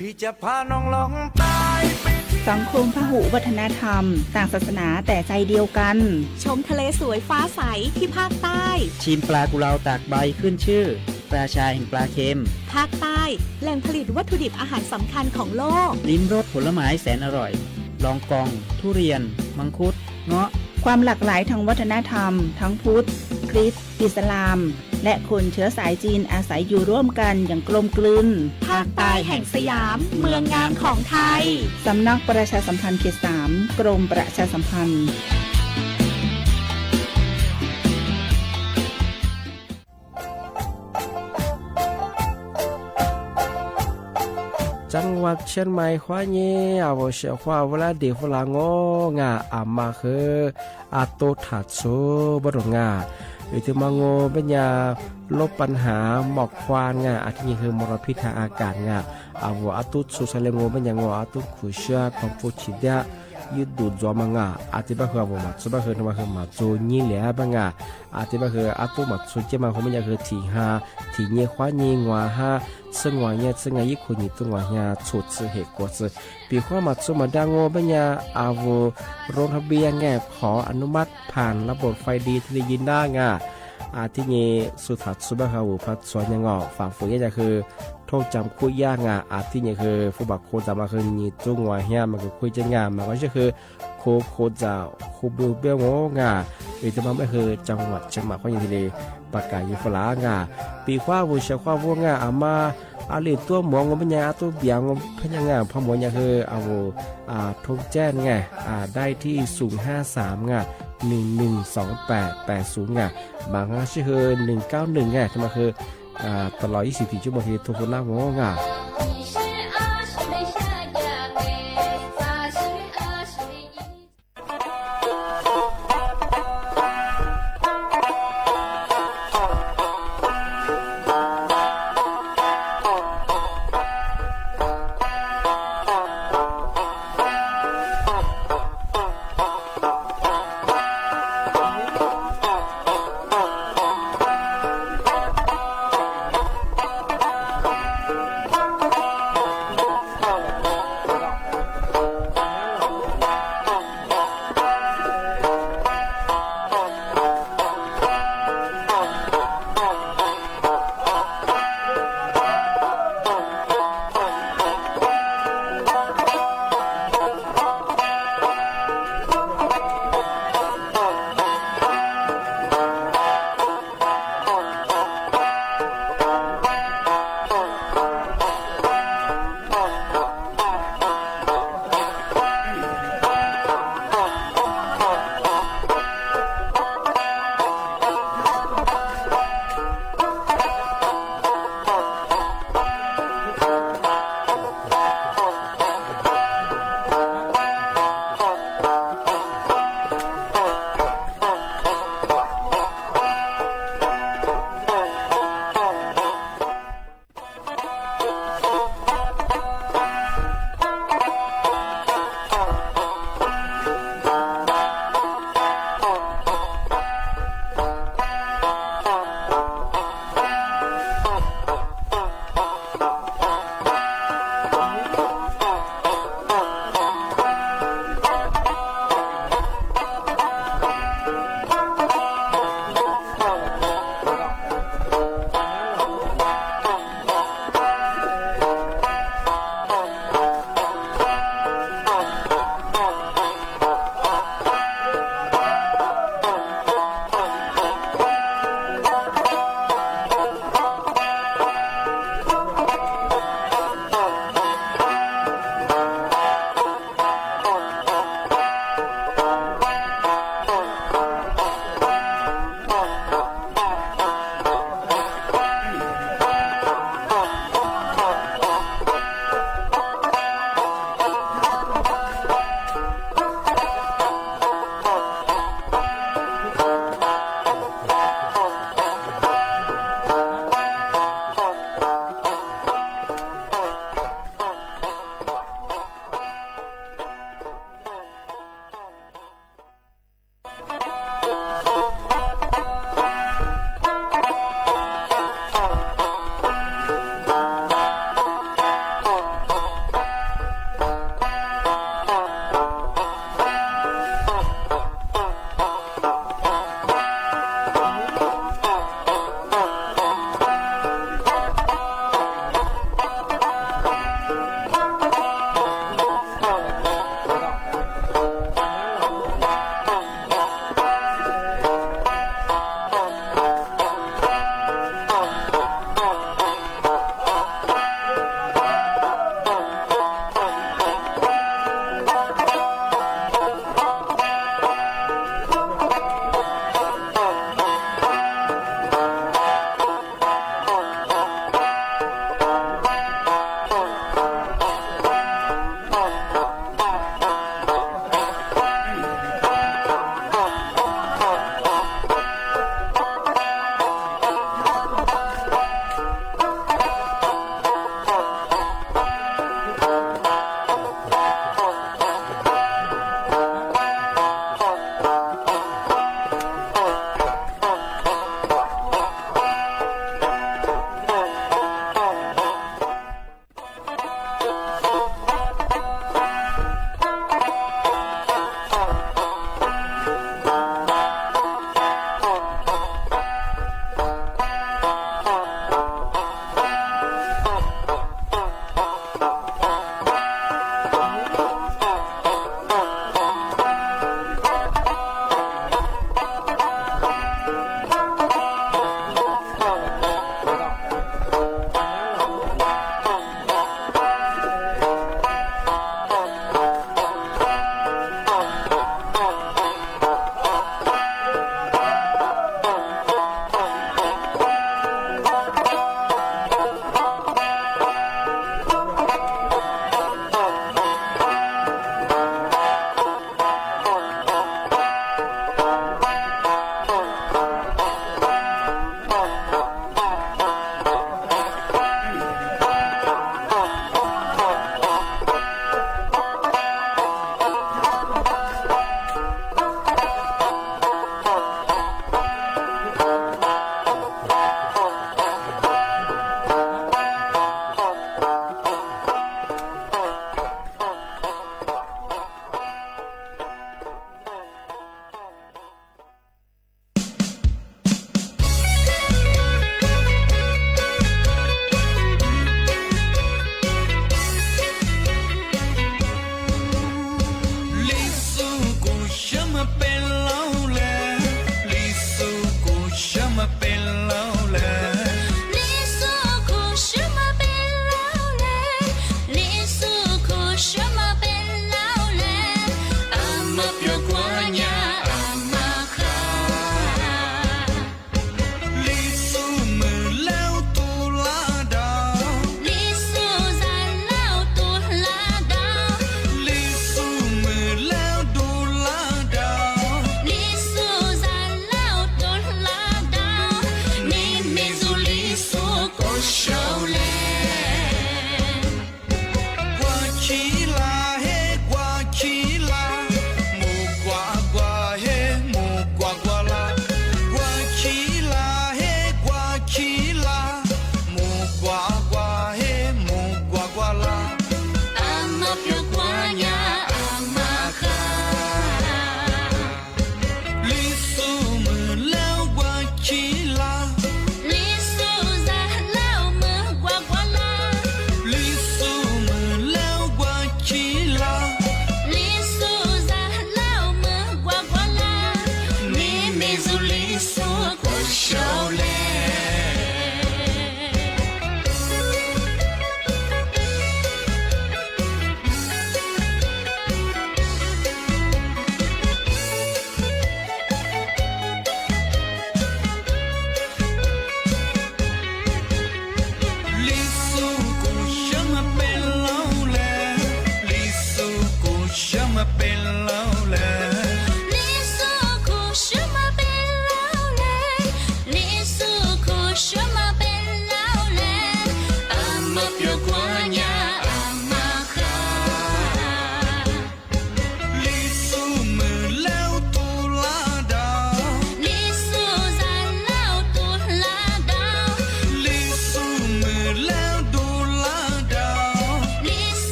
พี่จะพาน้องลองใต้ไป สังคมพหุวัฒนธรรม ต่างศาสนาแต่ใจเดียวกัน ชมทะเลสวยฟ้าใสที่ภาคใต้ ชิมปลากุเลาตากใบขึ้นชื่อ ราชาแห่งปลาเค็ม ภาคใต้ แหล่งผลิตวัตถุดิบอาหารสำคัญของโลก ลิ้มรสผลไม้แสนอร่อย ลองกอง ทุเรียน มังคุด เงาะ ความหลากหลายทางวัฒนธรรม ทั้งพุทธ คริสต์ อิสลาม และคนเชื้อสายจีนอาศัยอยู่ร่วมกันอย่างกลมกลืน ภาคใต้แห่งสยาม เมืองงามของไทย สำนักประชาสัมพันธ์เขตสาม กรมประชาสัมพันธ์ จังหวัดเชียงใหม่ คว้าเงี้ย เอาเสียคว้าเวลาเดียวเวลาโง่งา อามาคือ อาโตถาดซูบรมงา อือที่มาโง่เป็นยาลบปัญหาหมอกควันงา อาทิตย์นี้คือมลพิษทางอากาศงา อาวัวอาตุสูสเลงโง่เป็นยาโง่อาตุขูเชื้อของผู้ฉีดยา ยืดดูดจอมังงา อาทิตย์บ้าคืออาวัวหมาซูบ้าคือทำไมคือหมาซูยี่เหลี่ยบ้างงา อาทิตย์บ้าคืออาตุหมาซูเจ้ามาคงไม่ยาคือถีฮา ถีเงี้ยคว้าเงี้ยงัวฮา ซืงัวเงี้ยซืงายี่ขูหนีตัวงัวเฮียสูดซือเหตุกัวซือ ปีคว้าหมาซูหมาดาโง่เป็นยา อาวัวโรงทะเบียนไง ขออนุมัติผ่านระบบไฟดีที่ได้ยินได้งา อาทิตย์นี้สุดท้ายสุดบ้าคืออาวัวพัดสวนยังงอ ฝ่าฝืนยาคือ โทษจำคุกยากงา อาทิตย์นี้คือ ผู้บาดโคจามาคือหนีตัวงัวเฮียมันคือคุยจะงา มันก็จะคือ โคโคจา โคบิวเบลโง่งา อือที่มาไม่คือจังหวัดเชียงใหม่ข้อยินทีเลย ประกาศอยู่ฝรั่งงา ปีคว้าวัวเชียคว้าวัวงา อามา อาลีตัวหมวงงเป็นยัง อาตัวเบียงงเป็นยังงา พอหมวงยังคือ อาวัว อาทงแจ้งไง อาได้ที่ ศูนย์ห้าสามงา หนึ่งหนึ่งสองแปดแปดศูนย์งา บางครั้งชื่อคือ หนึ่งเก้าหนึ่งงา ที่มาคือ อ่า ตลอดยี่สิบสี่ชั่วโมงที่ทุกคนน่าโง่งา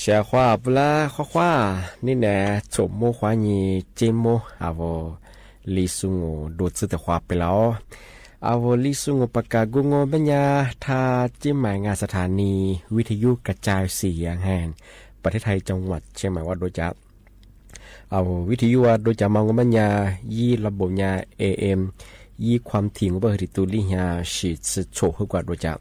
Cas qhuav pw lab qhuav qhuav, nej niam txhum muab qhuav nyi ceb muab a vos li xu ngus dua txwj tes qhuav pem lawm. A vos li xu ngus pas kas Google npab nyas tha ceb mais nga xas thas ni vij thas yub kas cai xi yas han pas thib thai cov uas ceb mais ua dua cas. A vos vij thas yub ua dua cas mas ngus npab nyas yib lo npaum nyas am, yib khuam thim ngus npaj hwv tim tus li nyas sim txhum hwb kuas dua cas.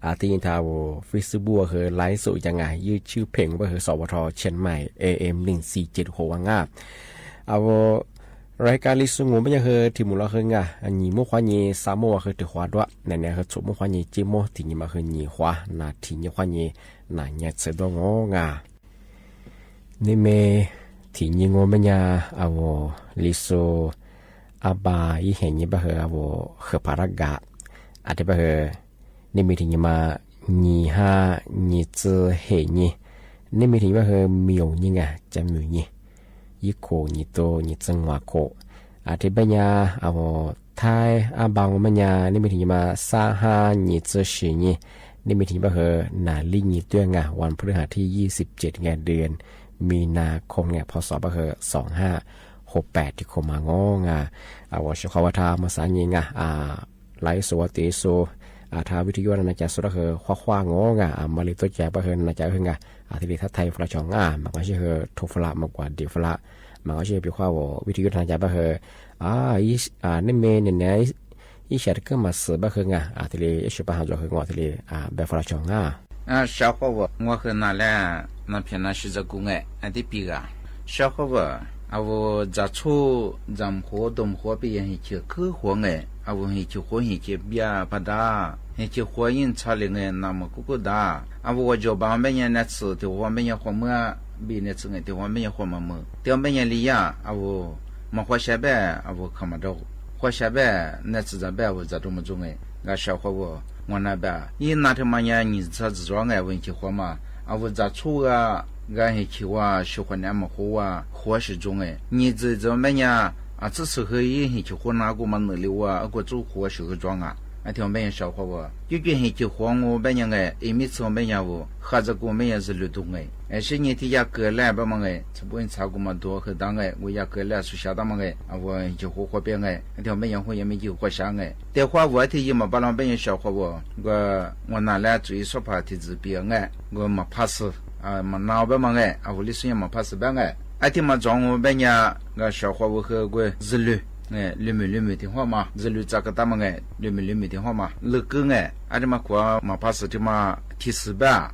Twb yeej tha a vos Facebook hwv laiv xum cas nga yij tshwj phem ngus npaj hwv xov ua rho Chiang Mai am neeg xi ces hauv ua nga. A vos lais kas li xu ngus npab nyas hwv thim mus los hwv nga, nyim muab qhuav nyi xa muab ua hwv ris qhuav dua na niam hwv txhum muab qhuav nyi ceb muab thim nyim mas hwv nyim qhuav na thim nyim qhuav nyi na nyas txhwm dua ngus nga. Nej me thim nyim ngus npab nyas a vos li xu ab npab yib hem nyim npaj hwv a vos hwv phav rab kas. A thiab npaj hwv nej me thim nyim mas nyim hab nyim txwv hem nyim, nej me thim nyim npaj hwv mium nyim nga cas mium nyim, yib khuam nyim tu nyim txwv nguas khuam. A thiab npab nyas a vos thaib ab npab ngus npab nyas nej me thim nyim mas xab hab nyim txwv sim nyim, nej me thim nyim npaj hwv nas li nyim tuaj nga, vas phub lwj has thib yij xib ceg nga dwm mi nas khoom nga phov xov npaj hwv xov hab hauv pam ris khoom mas ngus nga. A vos sib qhov ua tha mas xav nyim nga, laiv xu ua tim xu, tha vij thas yub na cas xu dab hwv qhuav qhuav ngus nga, mam li tuaj cas npaj hwv na cas hwv nga, thiaj li thab thaiv flas tso nga, mas koj sib hwv rhu flas mas kuas dim flas, mas koj sib hwv pim qhuav vij thas yub na cas npaj hwv nej me niam niam ib xyam rov kawg mas xwm npaj hwv nga, thiaj li ib sij pab has ntxuav hwv ngus thiaj li npaj flas tso nga. Sawv qhuav vwm ngu hwv nas laj, nas phiam nas sib txawv kuv nga, tib pig ga. Sawv qhuav vwm, a vos txav txhuj txav qhuav dom qhuav peb yog him chim khwb qhuav nga, a vos him chim qhuav him chim npiaj paj dab, him chim qhuav yeej txhaj li nga nas mas kuj kuj dav. A vos ua zaum npaj npab nyas nas txwm tim ua npab nyas qhuav muab npib nas txwm nga tim ua npab nyas qhuav mas mus tim ua npab nyas li yaj a vos mas qhuav sab npaj a vos kha mas rau, qhuav sab npaj nas txwm txav npaj a vos txav rau mas txuj nga. Nkag sawv qhuav vwm ngu nas npaj yij nas rau mas nyas nyim txhaj txwm zov nga a vos him chim qhuav mas a vos txav txhuj ga, ga him chim ua sib qhuav nas mas qhuav ua qhuav sib txuj nga. Nyim txwm txwm npab nyas txwj xwm hwv yij him chim qhuav nas kuj mas nwm li ua kuj txuj qhuav sib hwv zov nga. Thiab npab nyas sawv qhuav vwm cuj cuj him chim qhuav ngu npab nyas nga, ib me txwm npab nyas vwm qha txog kuv npab nyas zws lwm tug nga. Sib nyim thiab yaj kawg laj npab mas nga txhua pub txhav kuv mas duav hwv dab nga, kuv yaj kawg laj xu xyav dab mas nga a vos him chim qhuav qhuav peb nga. Thiab npab nyas hu yam me ncig qhuav xyav nga, tes qhuav vwm thiaj yij mas npaj los npab nyas sawv qhuav vwm nkawd ngu nas laj txwm ib xob pham thiaj txwm pib nga, nkawd mas phaj xwm mas nau npab mas nga a vos li xub nyas mas phaj xwm npab nga. Ab thiaj mas txog ngu npab nyas nkag sawv qhuav vwm hwv kuv zws lwm, lwm mim lwm mim tim huaj mas zws lwm txav kawg tag mas nga, lwm mim lwm mim tim huaj mas lwm kws nga. Ab thiaj mas khuav mas phaj xwm thiaj mas thim xwm npab,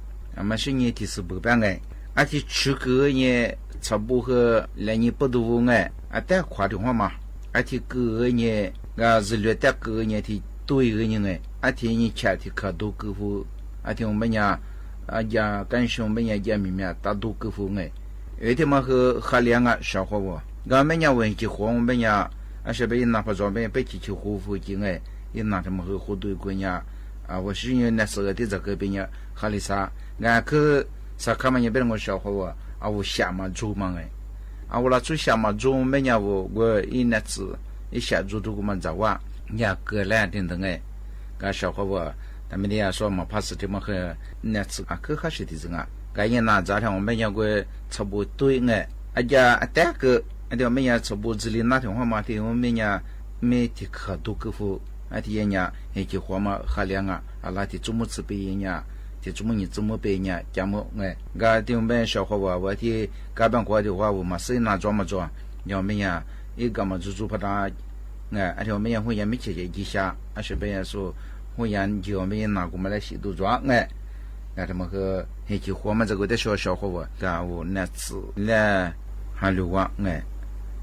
mas sib nyim thim xwm pwm npab nga. Ab thiaj tshwv kws nyas txham npu hwv lawv nyas pawg tug vwm nga, ab tab khuav tim huaj mas, ab thiaj kws nyas nkag zws lwm tab kws nyas thiaj tuj kws nyas nga, ab thiaj nyas cham thiaj kham ntug kws fu, ab thiaj npab nyas ja kab sim npab nyas ja mim miam tab ntug kws fu nga. Thiaj mas hwv qha li nga sawv qhuav vwm nkawd npab nyas vwm him chim qhuav npab nyas, ab sawv peb yij nas phaj zov npab nyas peb chim chim qhuav fu ci nga, yij nas thiaj mas hwv qhuav ntug kuv nyas, vwm sib nyim nas txwm tib txawm kawg peb nyas qha li xav, nkawd khwb xav khab mas nyas peb nkaus sawv qhuav vwm a vwm xyam mas txug mas nga. A vwm los txug xyam mas txug npab nyas vwm kuv ib nas txwm ib xyam txug tug kuv mas ntxam vaj, yaj kawg laj tiag ntawd nga. Nkawd sawv qhuav vwm tas me tias sua mas phaj xwm thiaj mas hwv nas txwm khwb khab sim tim txwm nga, nkawd nyas nas ntxav thiaj npab nyas kuv txham npu tuj nga, ab ja tab kws, ab thiaj npab nyas txham npu txwv li nab thiaj huaj mas thiaj npab nyas me thiaj kham ntug kws fu, ab thiaj yij nyas him chim qhuav mas qha li nga, ab los thiaj txuj muab txwv peb nyas, thiaj txuj muab nyas txuj muab peb nyas ca muab nga. Nkawd thiaj npab nyas sawv qhuav vwm vwm thiaj kab npab nyas kuv thiaj qhuav vwm mas xwb nas txog mas txog, yog npab nyas ib nkawd mas txug txug phaj dab nga, ab thiaj npab nyas hu yam me chim chim ci xya, ab sawv peb nyas xu hu yam ncig npab nyas nas kuv mas laj sim tug txog nga. Nkawd thiaj mas hwv him chim qhuav mas ntxawm kuv tej sua sawv qhuav vwm nkawd vwm nas txwm laj has lug ua nga.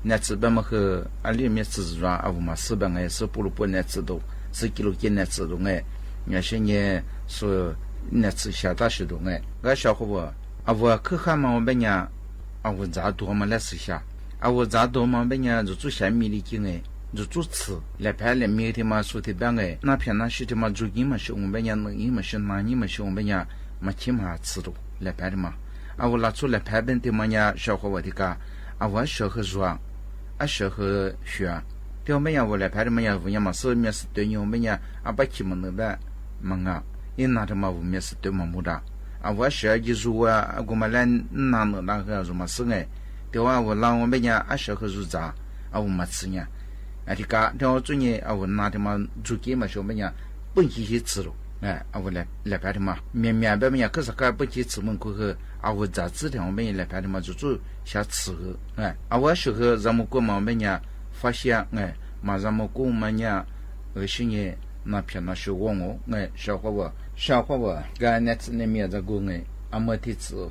Nas txwm peb mas hwv ab li me txwm zog a vwm mas xwb peb nga xwb puj lug puaj nas txwm tug xwb ci lug ci nas txwm tug nga, sib nyim xu nas txwm xya tab sim tug nga. Nkawd sawv qhuav vwm a vwm khwb khab mas npab nyas a vwm ntxav duav mas laj xwm xya, a vwm ntxav duav mas npab nyas ntxuav txuj xya mi li ci nga, ntxuav txuj txwv lawm phab lawm mi thiaj mas xu thiaj npab nga, nab phiam nab sim thiaj mas txug nyib mas sim ua npab nyas, nws nyib mas sim nas nyib mas sim ua npab nyas, mas chib mas txwv tug lawm phab thiaj mas. A vwm los txug lawm phab peb thiaj mas nyas sawv qhuav vwm thiaj kas a vwm ab sawv hwv zuag, ab sawv hwv xyuas, thiaj npab nyas vwm lawm phab thiaj mas nyas vwm nyas mas xwb mias xwm tuav nyas npab nyas ab pab chim mas nws npab mas nga, ib nas thiaj mas vwm mias xwm tuav mas mus dam. Av vus ab sawv yig zus ua, kuv mas le na num na hwv zus mas xwb ne. Tes ua av vus la ua npe nyas ab sawv hwv zus txav, av vus mas txwv nyas. Tis kav dlhau txuj nyeg av vus na tes mas ntxug kiv mas sawv npe nyas pwj ci hiv txwv lug. Av vus le phav tes mas mias mias npe nyas khwb xav kab pwj ci txwv mus khu hwv, av vus txav txwb tes npe nyas le phav tes mas ntxug txuj xyav txwv hwv. Av vus ab sawv hwv zas mus kuj mas npe nyas fab siab ne, mas zas mus kuj mas nyas sib nyeg na phiam na sib ua ne. Sawv qhov vus, sawv qhov vus kab nej txwv nej mias zas kuj ne, av muaj thij txwv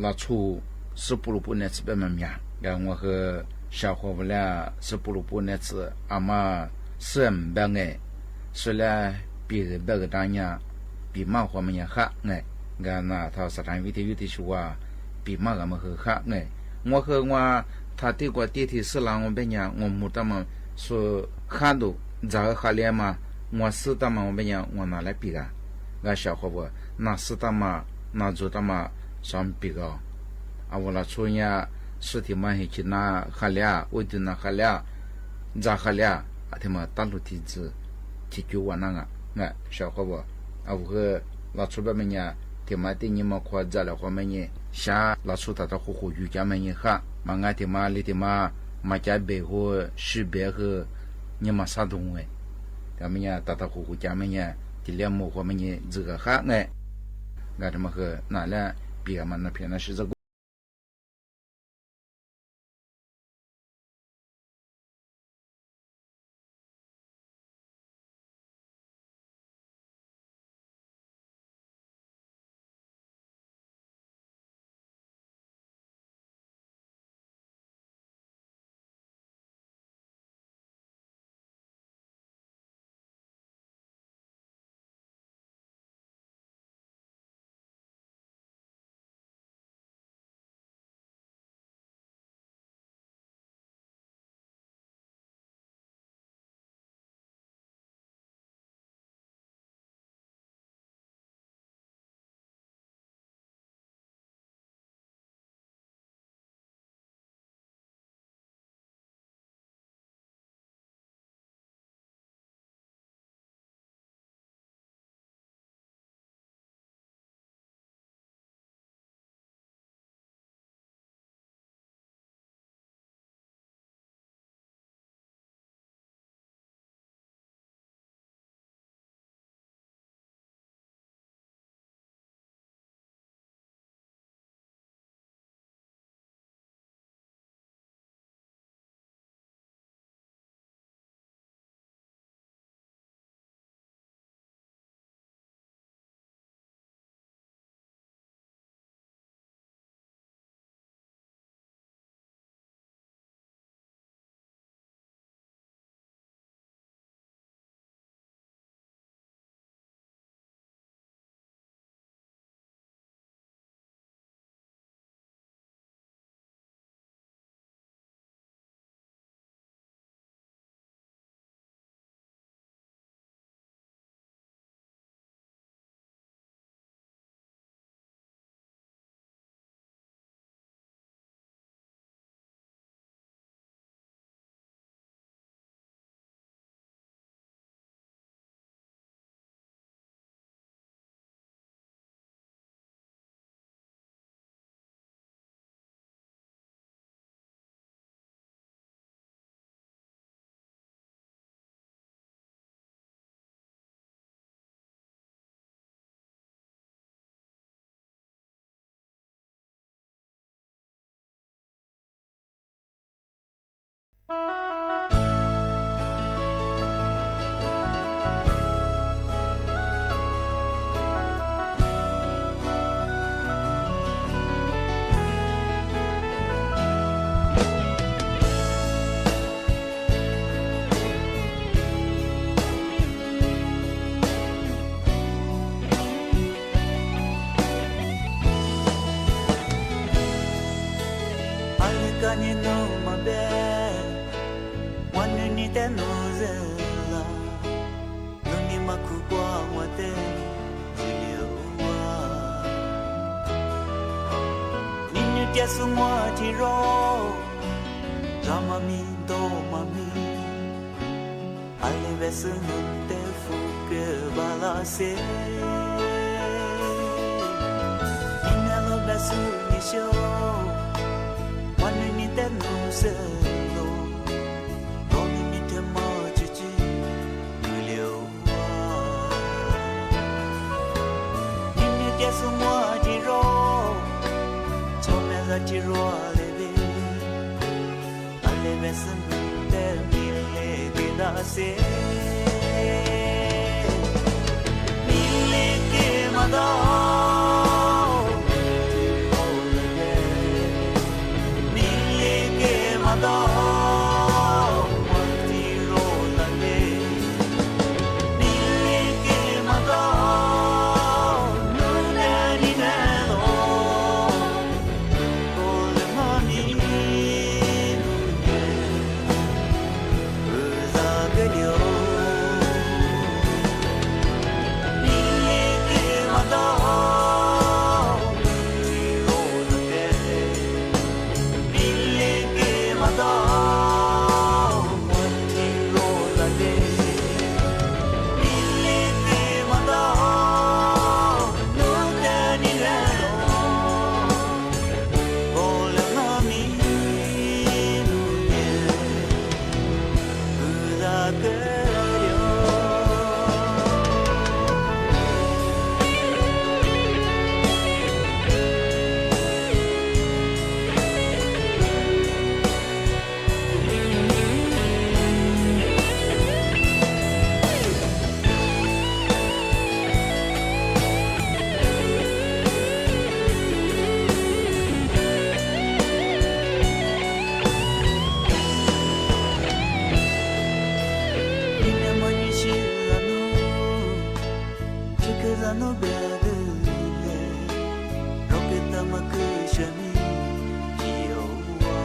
los txhub xwb pub lug pub nej txwv peb mas mias. Ua hwv sawv qhov vus le xwb pub lug pub nej txwv av mas xwb npe ne, xwb le pim npe dlaab nyas, pim maj qhov mas nyas hab ne. Nkag na thaum xav dlaab vib thib yub thib si ua pim maj mas hwv hab ne. Ua hwv ua thaum tij kuas tij thij xwb los ua npe nyas ua mus tab mas xwb hab ntuj ntxag hab liab mas ua xwb tab mas ua npe nyas ua na le pim a. Nkag sawv qhov vus na xwb tab mas na ntxug tab mas xyov pim os. Av vus los txhub nyas xwb thim mas him chim na hab liab, ua tug na hab liab, ntxag hab liab, thim mas tab lug thim ntxwv thim cuv ua na. Sawv qhov vus, av vus hwv los txhub peb me nyas thim mas tej nyeg mas qhuav ntxag lawm qhov me nyem xyav los txhub tag tau qhuv qhuv yug cov me nyem hab mas nqa thim mas li thim mas mas cov npe hu sib npe hwv nyeg mas xab ntug me nyas tag tau qhuv qhuv cov me nyem tis liab mus qhuv me nyem ntxwg hab ne. Nkag mas hwv na le pim mas na phiam na sib txawj kuj Hab lwg koj niaj nub mas npe, ua nwg niag tej nub ze la, lub niag mas khuv kua ua tej ntxim li ua. Niaj nub tias xub muaj thib zoo, zog mas mi ntau mas mi, hab lwg ve xwb nug tej fub kws vaj laj xeb. xub nyiam xyaum, mas nws niam tab nus xwb los, rau nws niam thiaj muaj tsis tsis nws li ua. Niam niam tias xub muaj tsis zoo, txhob me zaj tsis ruaj li vim, a li vim xwb nws tej mi li kev dab xev, mi li kev mas tau, mi li kev mas tau, mas tsis zoo lawm li. Mi li kev mas tau, nub dab ni nag los, koj lawm hmo ni nub nyees, wb zaj kawg li os. Mi li kev mas tau, tsis zoo lawm li. Mi li kev mas tau, mas tsis zoo lawm li. Mi li kev mas tau, nub dab ni nag los, koj lawm hmo ni nub nyees, wb zaj kawg li os. Ib niag muaj ib sim zaj nub, tsis kheev zaj nub npias twg li, rau kev tawm mas khwv sawv mi, tsis yuav ua.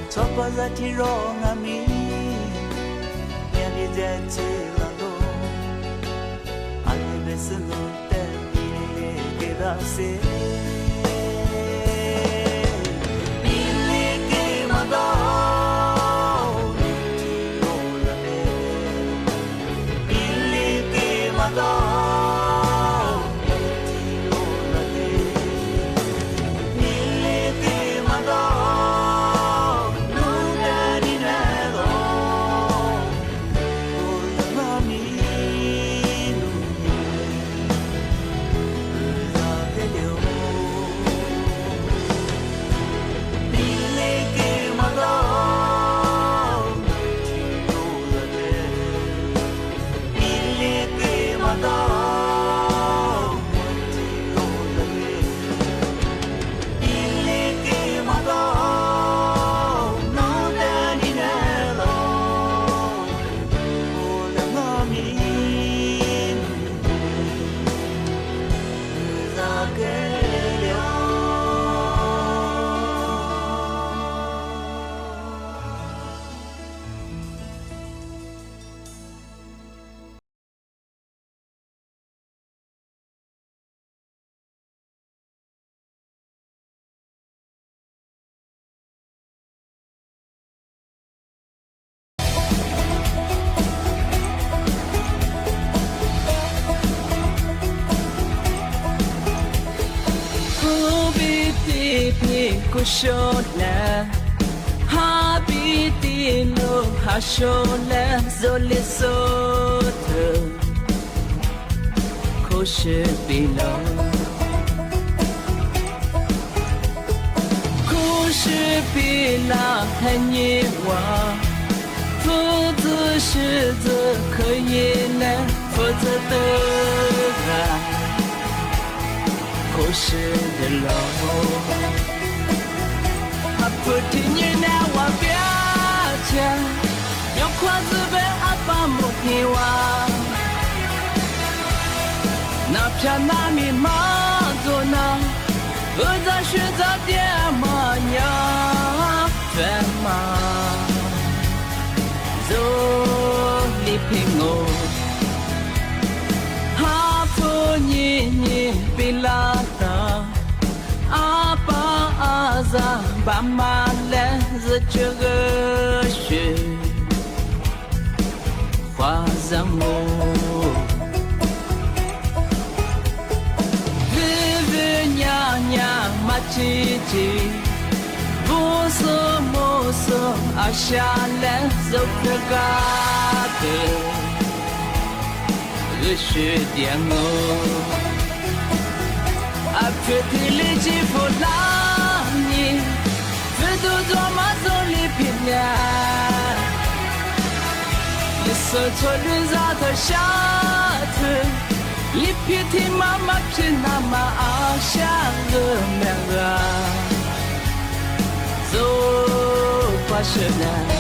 Txhob pom zaj tsis zoo nyob mi, nyias li ntsia txhij los ntuj, a li vim xwb nws tej mi li kev dab xev, mi li kev mas tau, tsis zoo lawm li. Mi li kev mas tau, tsis zoo lawm li. Mi li kev mas tau, nub dab ni nag los, koj lawm hmo ni nub nyees, wb zaj kawg li os. Mi li kev mas tau, tsis zoo lawm li. Mi li kev mas tau, tsis zoo lawm li. Mi li kev mas tau, nub dab ni nag los, koj lawm hmo ni nub nyees, wb zaj kawg li os. Hu pib ti phi kuj sab lawm, ha pib ti lug ha sab lawm, zoo li xub thawj khuv sib pib los. Khuv sib pib los hais nyias ua, fwj txwv sib txwv khwv yim lawm, fwj txwv twg ua khuv sib los. Hab pwg thim nyim nab ua piav tseg, nyob qhuav txwv peb ab pab mus hnyuv ua. Nab phiab nab mi mob ntxuag no, wb txawj sib txawj tias mog nyob fab mas zoo li phim mus. Hab pwg nyim nyim pib laj tag, ab pab ab zag npaj maj lawm, zwm tsuag swm qhuav zam mus. Tsis tsis, vus xu mus xu, a sha le zov pw ka pw, lub sij tias ngu, a pw thwj li tsis pum laj nyi, pw tu dua mas zoo li phim nyab. Lwm xub txhua lwm zaj thawm sab thwm, li phim thib mab mab phim nag mas a sha lwm me ga, zoo pab sawv daws.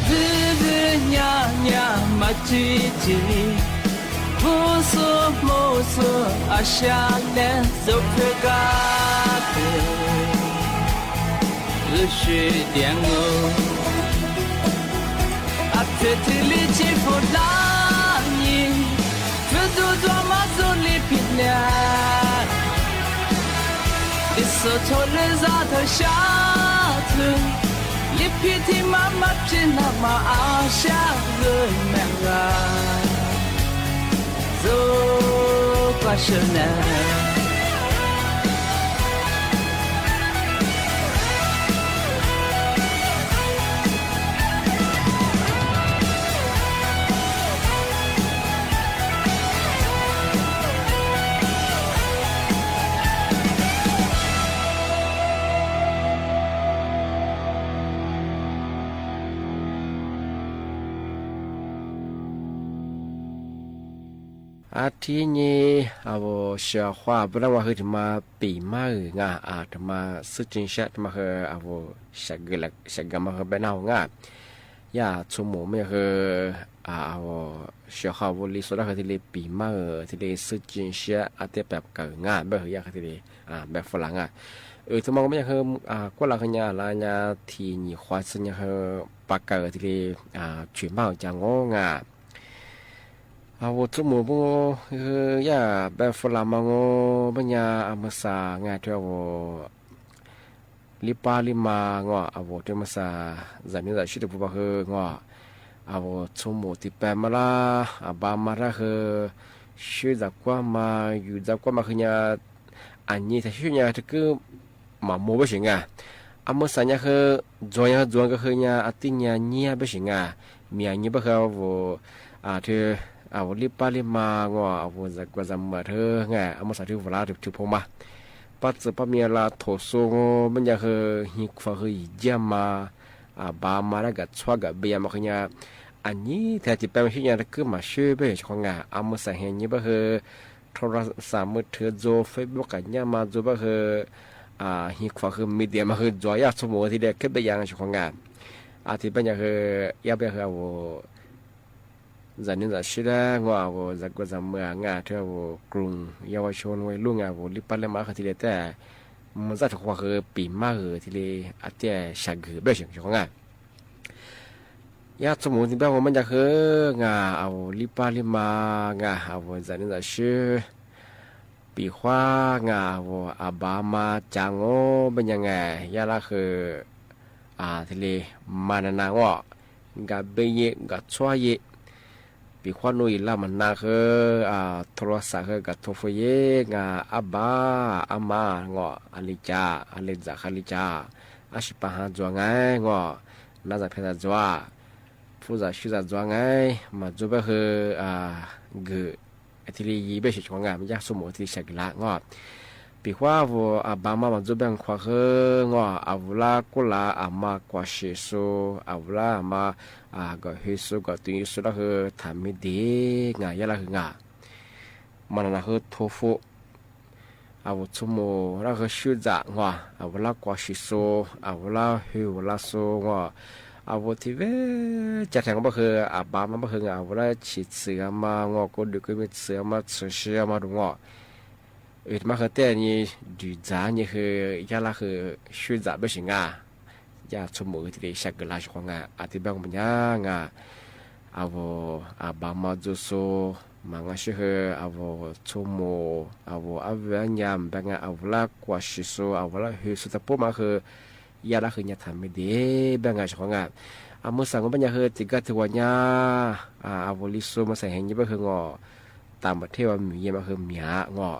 Vwm vwm nyab nyab mas tsis tsis, vus xu mus xu, a sha le zov pw ka pw, lub sij tias ngu, a pw thwj li tsis pum laj nyi, pw tu dua mas zoo li phim nyab. Lwm xub txhua lwm zaj thawm sab thwm, li phim thib mab mab phim nag mas a sha lwm me ga, zoo pab sawv daws. A thib nyib, a vus Xiav Khuam peb naj ua hwj tus mas pim maj wm nga, a tus mas xwb tsees siab tus mas hwj a vus Xiav Gam mas hwj peb naj ua nga. Yaj txhua mus mej hwj, a vus Xiav Khuam vus li xuas dab hwj thiaj li pim maj wm thiaj li xwb tsees siab a tiaj pab kawm nga, peb hwj yaj hwj thiaj li peb faj las nga. Wm tus mas mej hwj kuaj las hwj nyab las nyab thim nyim qhuav xwb nyab hwj pab kawm thiaj li tshwm maj wm cas ngoob nga. A vus txhua mus peb yaj peb faj las mas ngoob peb nyab a mej xav nga rau a vus li pab li mas ngo, a vus rau mej xav zam nub zam sib tus pub pab hwj ngo. A vus txhua mus tis pab mas laj a pab mas dab hwj, sib zam kuaj mas yus zam kuaj mas hwj nyab, a nyib thav sib nyab rau kwb mas mus peb sim nga. A mej xav nyab hwj ntxuav nyab hwj ntxuav nkawd hwj nyab a tij nyab nyiab peb sim nga. Miam nyab peb hwj a vus, a vus li pab li mas ngo, a vus zam kuaj zam mas rau nga, a mej xav rau vus las rau phoo mas pab txwm pab mias las thaum xu ngo, peb nyab hwj hnyuv khuav hwj yim nciab mas a pab mas dab kam txhua kam peb yam mas hwj nyab, a nyib thav tis pab mas sib nyab rau kwb mas sib peb yam tsis qhuav nga. A mej xav hnyab nyab peb hwj rho las xam mej rhwv ntxuav Facebook kam nyab mas ntxuav peb hwj, hnyuv khuav hwj media mas hwj ntxuav yaj txhua mus thiaj li khib peb yam tsis qhuav nga. A tis peb nyab hwj yaj peb hwj a vus zam nub zam sib dab ngo, a vus zam kuaj zam mas nga rau a vus kruas yaj ua tshua lub nga, a vus li pab li mas hwj thiaj li tej mus zaj rau qhuav hwj pim maj wm thiaj li a tiaj sab gwm peb sim tsis qhuav nga. Yaj txhua mus tis peb ua mej nyab hwj nga, a vus li pab li mas nga, a vus zam nub zam sib pim huab nga, a vus a pab mas cas ngoob peb nyab nga, yaj laj hwj thiaj li mas nas nas ngo, nkam peb yim nkam txhua yim, pim huab nub yim laj mas nas hwj, thaum los xam hwj nkam thaum fwj yim nga, a pab a mas ngo, a li cas a li zam hais li cas, a sim pab has ntxuav nga ngo, nas zam phem zam ntxuav, Fub zam swb zam ntxuav nga, mas ntxuav peb hwj gwm thiaj li yig peb sawv tsees nga, yaj txhuj mus thiaj li xya gwm lav ngo. Pim huab vus a pas mas mas ntxuav peb khuav hwj ngo, a vus lab kub lav a mas kuam sim xu, a vus lab a mas kom hwj xu kom twv xu lab hwj tham me dim nga yaj lab hwj nga. Mas no na hwj thu fu a vus txhuj mus lab hwj swb zam ngo, a vus lab kuam sim xu, a vus lab hwj vus lab xu ngo. A vus thiaj veb cas rhees peb hwj a pas mas peb hwj nga, a vus lab chim txwm a mas ngo, kuv dwm kuv me txwm a mas txwm si a mas dum ngo. Mas hwj tej ni dwm dzam ni hwj yaj lab hwj swb zam peb sawv tsees nga. Yaj txhuj mus thiaj li xya gwm lav sawv tsees nga, a thiaj peb me nyab nga. A vus a pas mas ntxuav xu, mas nga sib hwj a vus txhuj mus, a vus ab vwj ab nyam peb nga, a vus lab kuam sim xu, a vus lab hwj xu tag pub mas hwj yaj lab hwj nyam tham me dim peb nga sawv tsees nga. A mej xav ua peb nyab hwj tim kaj tig ua nyab, a vus li xu mas xav heev ni peb hwj ngo, tas npam thej ua mim yam mas hwj miam ngo.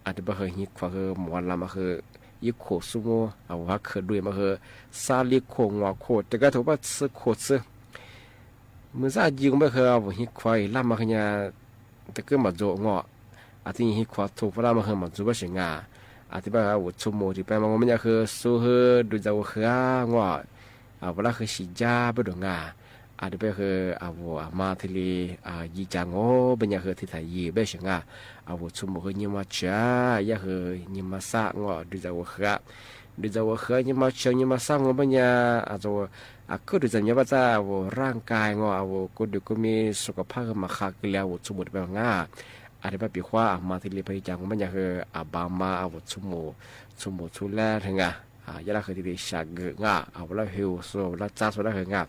A thiaj peb hwj hnyv khuav hwj mus ua las mas hwj ib khum xub muab a vus hab khwv dua mas hwj xab li khum ngos khum, tim kaj tig peb txhwb khum txhwb. Mej xav ua peb hwj a vus hnyv khuav ib laj mas hwj nyam tag kub mam ntxuav ngo. A thiaj hnyv khuav thu fu laj mas hwj mam ntxuav peb sawv tsees nga. A thiaj peb hwj a vus txhuj mus tim peb mas ua peb nyab hwj xu hwj dwm zam ua hwj a ngo, a vus lab hwj sim ncaj peb dum nga. A thiaj peb hwj a vus a mas thiaj li yig cas ngo, peb nyab hwj thiaj tham yig peb sawv tsees nga. A vus txhuj mus hwj nyi mas tshiav, yaj hwj nyi mas xab ngo, dwm zam ua hwj. Dwm zam ua hwj nyi mas tshiav nyi mas xab ngo peb nyab, a kub dwm zam nyam pab txaj a vus raj nkaig ngo, a vus kuv dwm kuv me xu kom phaj hwj mas qha kws li a vus txhuj mus tim peb nga. A thiaj peb pim huab a mas thiaj li peb yig cas ngo peb nyab hwj a pas mas a vus txhuj mus, txhuj mus txhub lab hwj nga. Yaj lab hwj thiaj li xya gwm nga, a vus lab hwj xu, a vus lab txab xu lab hwj nga.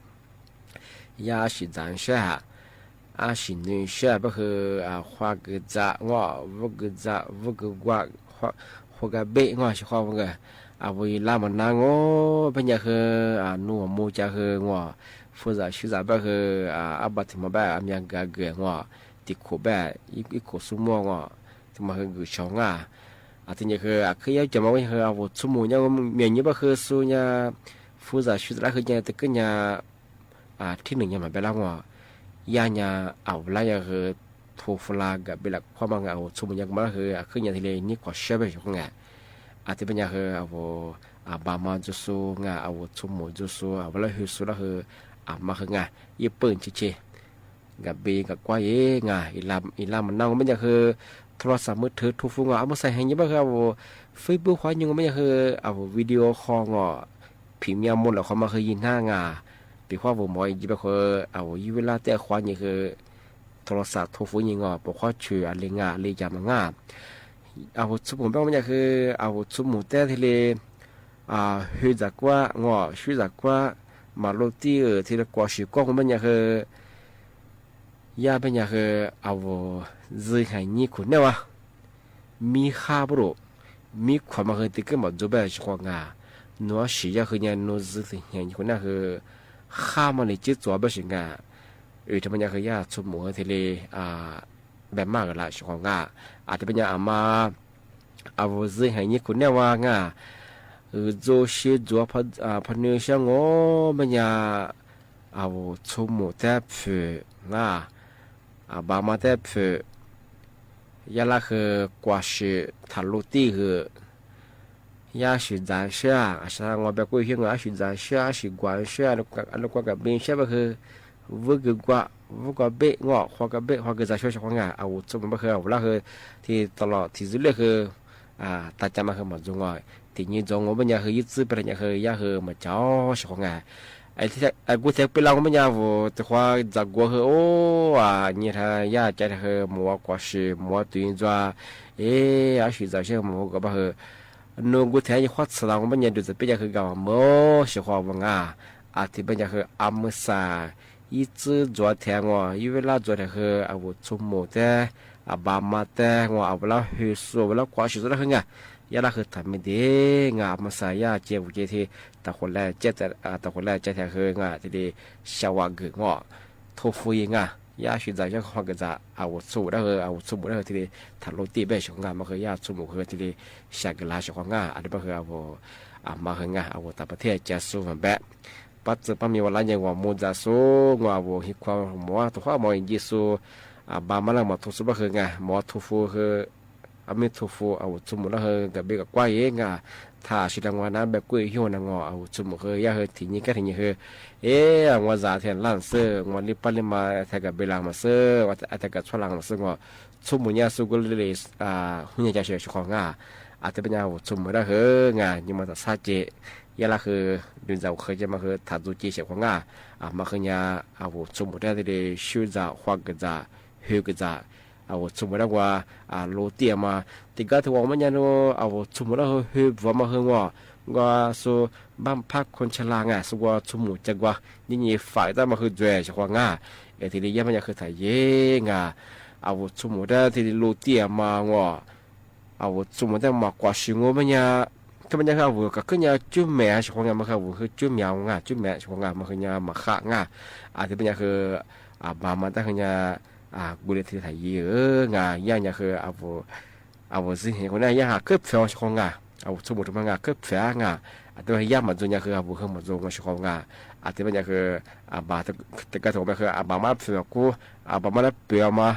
Yaj ab sim ntxav sab, ab sim nws sab peb hwj hua kws txam ngo, vub kws txam vub kws ua, hua ka peb ngo sib hua vub kws. A vus ib laj mas nab ngo, peb nyab hwj nub mus cas hwj ngo, fub zam swb zam peb hwj ab pas tim mas peb a mia nkag kws ngo, tim khum peb ib khum xub muag ngo, tim mas hwj gwm tshauv nga. A tim nyab hwj a khwb yab cov mas peb nyab hwj a vus txhuj mus nyab miam nyab peb hwj xu nyab, fub zam swb zam lab hwj nyab tag kub nyab, thib neeg nyab mas peb lab ngo. Yaj nyab a vus lab nyab hwj thu fu laj nkam peb lam khuab mas nga a vus txhuj mus nyab kuv mas lab hwj a khwb nyab thiaj li nib khuav sab peb sawv tsees nga. A thiaj peb nyab hwj a vus a pas mas ntxuav xu nga, a vus txhuj mus ntxuav xu, a vus lab hwj xu lab hwj a mas hwj nga, ib pwj ntshe tse nkam peb nkam kuab yeej nga. Ib laj mas nab ngo peb nyab hwj thu los xam mub thwv thu fu ngo, a mub xav heev nyab peb hwj a vus Facebook huab nyoog peb nyab hwj a vus video ho ngo, phim mia mus lawm qhov mas hwj yig hnab nga. Pim huab vus mov yig peb hwj a vus yib vib lab tej huab nyab hwj thu los xam thu fu nyab ngo, pom huab tshwm a li nga li cas mas nga. A vus txhuj mus peb nyab hwj a vus txhuj mus teb thiaj li hwj zam kuab ngo, swb zam kuab, mas luj tij thiaj li kuam sim kuab hu peb nyab hwj. Yaj peb nyab hwj a vus zwj heev nyab khuv nab a, mib hab pab lus, mib khuav mas hwj tim kub mam ntxuav peb sawv tsees nga. Nub ab sim yaj hwj nyab nub zwj heev nyab khuv nab hwj hab mas li cib txuas peb sawv tsees nga. Wb rau peb nyab hwj yaj txhuj mus hwj thiaj li peb maj lam sawv tsees nga. A thiaj peb nyab a mas a vus zwj heev nyab khuv nab a nga, wb ntxuav sib ntxuav pha nws sab ngo, peb nyab a vus txhuj mus teb phwm nga, a pas mas teb phwm, yaj lab hwj kuam sim tham luj tij hwj. Yaj sim ntxav sab, sab ngo peb kuj xyov ngo, ab sim ntxav sab, ab sim kuam sab, lub kuab kam peb sab peb hwj, vub kws kuam, vub koj peb ngo, hua koj peb, hua kws txav sab sawv tsees nga. A vus txhuj mus peb hwj a vus lab hwj thiaj tau los thim zwj lej hwj, tag cas mas hwj mam ntxuav ngo. Tim nyab ntxuav ngo peb nyab hwj ib txwb peb nyab hwj yaj hwj mas cov sawv tsees nga. Kuv thiaj peb lab ngo peb nyab vus tus huab ntxam kuav hwj ub, nyab hwj yaj cas hwj mus ua kuam sim mus ua twv ntxuav, es ab sim ntxav sab mus ua kom pab hwj. Nub kuv thiaj nyab huab txham los ngo peb nyab dwm txawm peb nyab hwj nkam mas sawv tsees nga. A thiaj peb nyab hwj a mub xav ib txwb ntxuav thiab ngo, ib vib lab ntxuav thiab hwj a vus txhuj mus teb, a pas mas teb ngo, a vus lab hwj xu, a vus lab kuam sim xu lab hwj nga. Yaj lab hwj tham me ntsis nga, a mub xav yaj cia vus ces thiaj tau quav laj, tau quav laj cia thiab hwj nga thiaj li xya vam kws ngo, thu fu yig nga. Yaj sim ntxav sab hua kws txav a vus txhuj mus dab hwj, a vus txhuj mus dab hwj thiaj li tham luj tij peb sawv tsees nga, mas hwj yaj txhuj mus hwj thiaj li xya kws lav sawv tsees nga. A li peb hwj a vus a mas hwj nga, a vus tas pas thiaj cia xu vam peb pab txwv pab me ua lab nyees uas mus ntxas xub nua vus hi khua mov tus huab mov nci xu, npa mab laj mos thu xu pab hw nga mov thu fu hw, mej thu fu vus txhu mus laj hw nkawm npe kom kuab ev nga, tham si la ngua nab npe kuj yug na ngo vus txhu mus hw yaj hw thim nyi kab thim nyi hw, ev ngua zam thiaj laj xwb, ngua li pab li mas thiaj nkawm npe las mas xwb, thiaj nkawm txhuab las mas xwb ngo, txhu mus nyaj xu kuj li hnub nyoog ca si si qhov nga, a tib pab nyaj vus txhu mus dab hw nga nyi mas tam xab ces yaj laj hw, nws ntxas vus qhwv ces mas hw tham ntxuv ci si qhov nga, mas hw nyaj vus txhu mus dab thiaj li swb ntxas hua kws ntxas, hw kws ntxas, vus txhu mus dab ua, lus tiam mas tim kab tug uas mab nyaj vus txhu mus dab hw hw vuav mas hw ngo, nqa xu npaj phab khu ntsha la nga xu ua txhu mus ca nqa nyi nyi fam tab mas hw ntxuav si qhov nga, es thiaj li yaj mab nyaj hw tham yev nga, vus txhu mus dab thiaj li lus tiam mas ngo, vus txhu mus dab mas kuam sim ngu mab nyaj, kab mab nyaj hw vus kom khwb nyaj cub mem si qhov nga mas hw vus hw cub mem nga cub mem si qhov nga mas hw nyaj mas qham nga, a tib pab nyaj hw, npa mas tab hw nyaj, kuv li thiaj tham yev nga yaj nyaj hw, vus zig heev kuv na yaj ha khwb phem si qhov nga, vus txhu mus rau mas nga khwb phem nga, a tib pab yaj mas ntxuav nyaj hw vus hw mas ntxuav si qhov nga, a tib pab nyaj hw, npa, tib kab tug mas hw npa mas phem mas kub, npa mas dab phem mas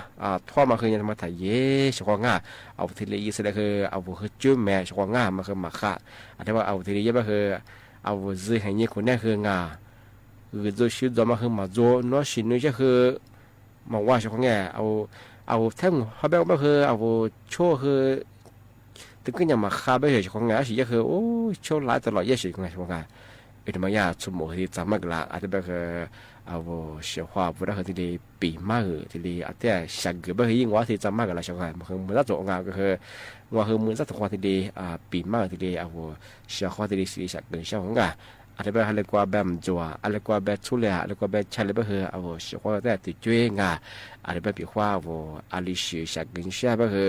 thuab mas hw nyaj mas tham yev si qhov nga, vus thiaj li yij xwb la hw, vus hw cub mem si qhov nga mas hw mas qham, a tib pab vus thiaj li yaj pab hw, vus zig heev nyi kuv na hw nga, vus ntxuav sib ntxuav mas hw mas ntxuav nua sim nws yaj hw, mas ua si qhov nga, vus thab mus ho pab pab hw vus tshuab hw, tib kab nyaj mas qha pab hw si qhov nga tab sis yaj hw ub tshuab laib tau los yaj si qhov nga, es mas yaj txhu mus hw thiaj txav maj kawg las a tib pab hw, vus si qhov vus dab hw thiaj li pim maj thiaj li tiaj sam kws pab hw yeej ua thiaj txav maj kawg las si qhov mas hw mus tab txug nga hw, ua hw mus tab tug qhov thiaj li pim maj thiaj li vus si qhov thiaj li xis li sam kws si qhov nga, a tib pab hw li kua npe mus ntxuav a li kua npe txhub li a li kua npe tshaj li pab hw vus si qhov tiaj twg cuab nga, a tib pab pim qhov vus a li sim sam kws siab pab hw,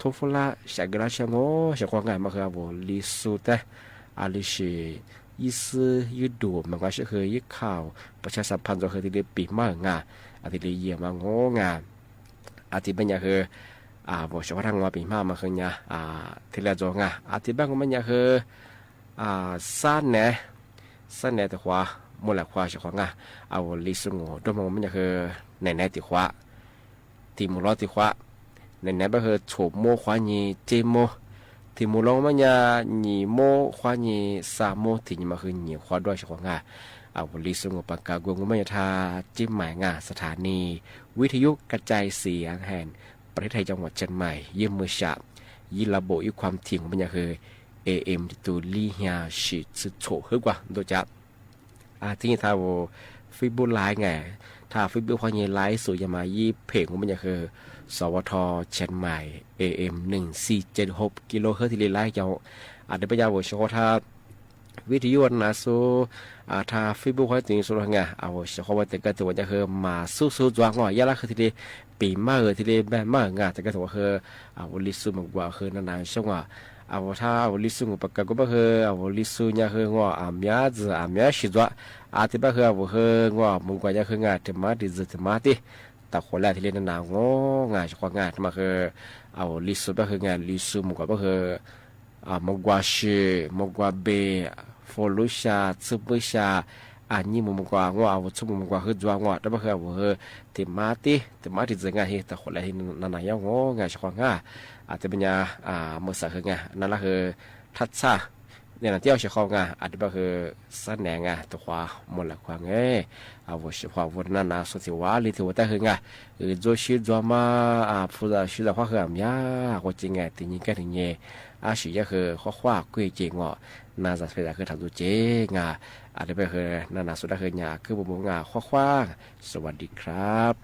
thub fub lab sam kws lab siab ngo si qhov nga mas hw vus li xu tab, a li sim yij xwb yij dus mas nqa siab hw yij khau, pab tshaj xav phaj ntxuav hw thiaj li pim maj nga, a thiaj li yij mas ngo nga, a tib pab nyaj hw, vus si qhov raj ngo pim maj mas hw nyaj, thiaj li ntxuav nga a tib pab ngo mab nyaj hw, xab nev, xab nev tim qhuav, muaj lam qhuav si qhov nga, a vus li xu mus rau mab nyaj hw, nev nev tim qhuav, tim mus lov tim qhuav, nev nev pab hw txhum mub qhuav nyi ceb mub, tim mus lov mab nyaj nyim mub qhuab nyi xa mub tim nyi mas hw nyim qhuav dua si qhov nga, a vus li xu mus pas kav kuas mus mab nyaj dhab ceb mais nga สถานีวิทยุกระจายเสียงแห่งประเทศไทย จังหวัดเชียงใหม่ ยื่นมือฉะ yij lab npaum ib qhuam thim mus mab nyaj hw, AM tus li hia sim txhum hwb kuas ntuj cav. Tib nyi thaum Facebook Live nga, thaum Facebook qhuab nyi live xu yog mas yij phem mus mab nyaj hw, sov vo tho Chiang Mai AM neeg xij ces hauv kis lus hwb thiaj li live yog, a tib pab nyaj vus si qhov thab, video na xu, thab Facebook qhuab twg xu los nga, a vus si qhov ua tes kawg tus uas nyaj hw mas xub xub ntxuav ngo yaj lab hw thiaj li pim maj thiaj li npaj maj nga tes kawg tus uas hw, a vus li xu mus nkuas hw na na xyoo a, a vus thab a vus li xu mus pas kav kuas pab hw, a vus li xu nyaj hw ngo a miab txwm a miab sim ntxuav, a tib pab hw a vus hw ngo mus nkuas nyaj hw nga tes mab tes txwm tes mab tib, tau qhuav laj thiaj li na na ngo nga si qhov nga mas hw, a vus li xu pab hw nga li xu mus nkuas pab hw, mus nkuas sim mus nkuas npe, fo lub xya txhub pub xya, a nyi mus mus nkuas ngo a vus txhub mus mus nkuas hw ntxuav ngo rau pab hw a vus hw, tes mab tib tes mab tes txwm nga thiaj tau qhuav laj thiaj na na nyob ngo nga si qhov nga, a tib pab nyaj mus xav hw nga na lab hw, thaj txhaj, nej no tib si qhov nga a tib pab hw, xab nev nga tus qhuav mus lam qhuav nga, a vus si qhuav vus na na xu tim ua li tim ua tab hw nga, ntxuav sib ntxuav mas, phu sib ntxuav qhuab hw a miab quas ci nga tes nyi kab tes nyi, a sim yaj hw qhuab qhuab kuj ces ngo, na zam fej zam hw tham ntxuav ces nga, a tib pab hw na na xu dab hw nyaj kub mus mus nga qhuab qhuab,สวัสดีครับ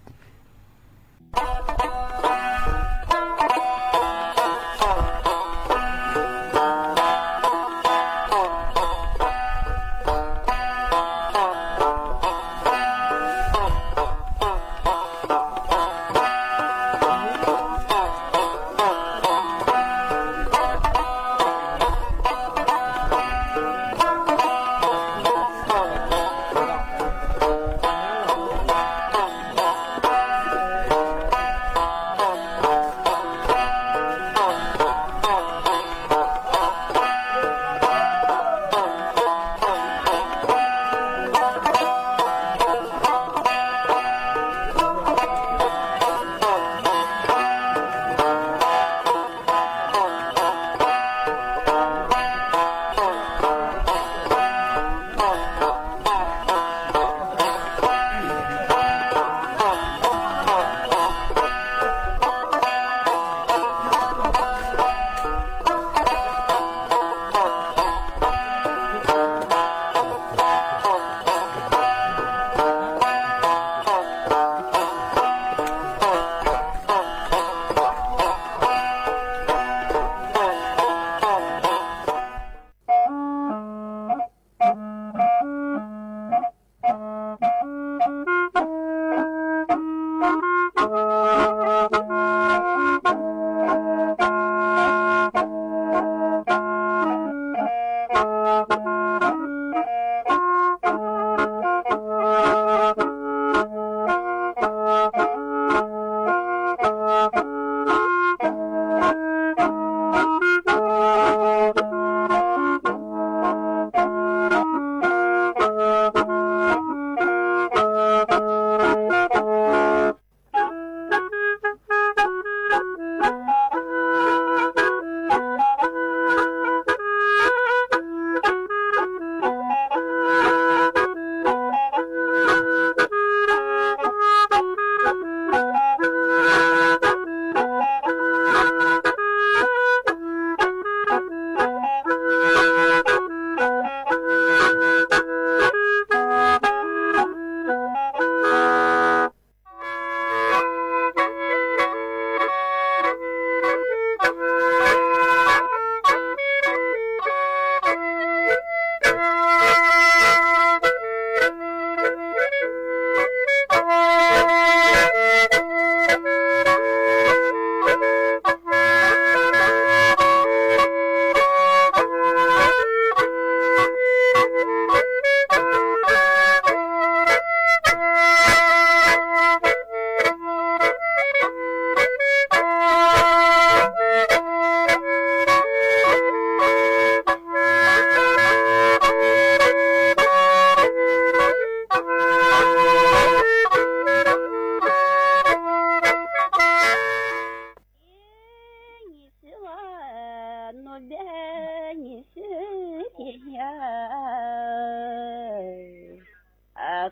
Ntiag nyiam sib ces nyiam,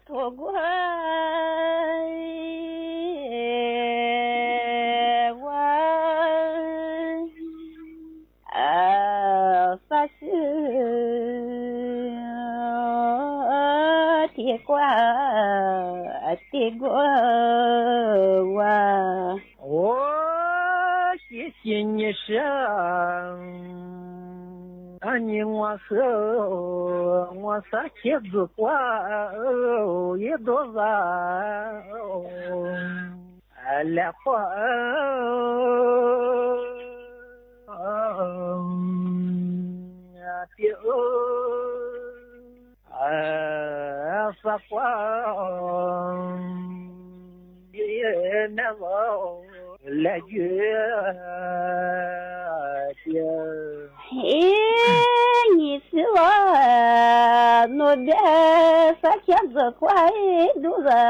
thuam kuv ua xav sib tiag kuv, tiag kuv ua. Ua, sib ces nyiam sib, nyias muaj xav, muaj xav khiav ntxuav kuv ib duab vas lawm quaj tiag, xav quaj nab lawm ywj tiag. Ib nyuag xwb los nus dej xav khiav ntxuav kuv ib dub vas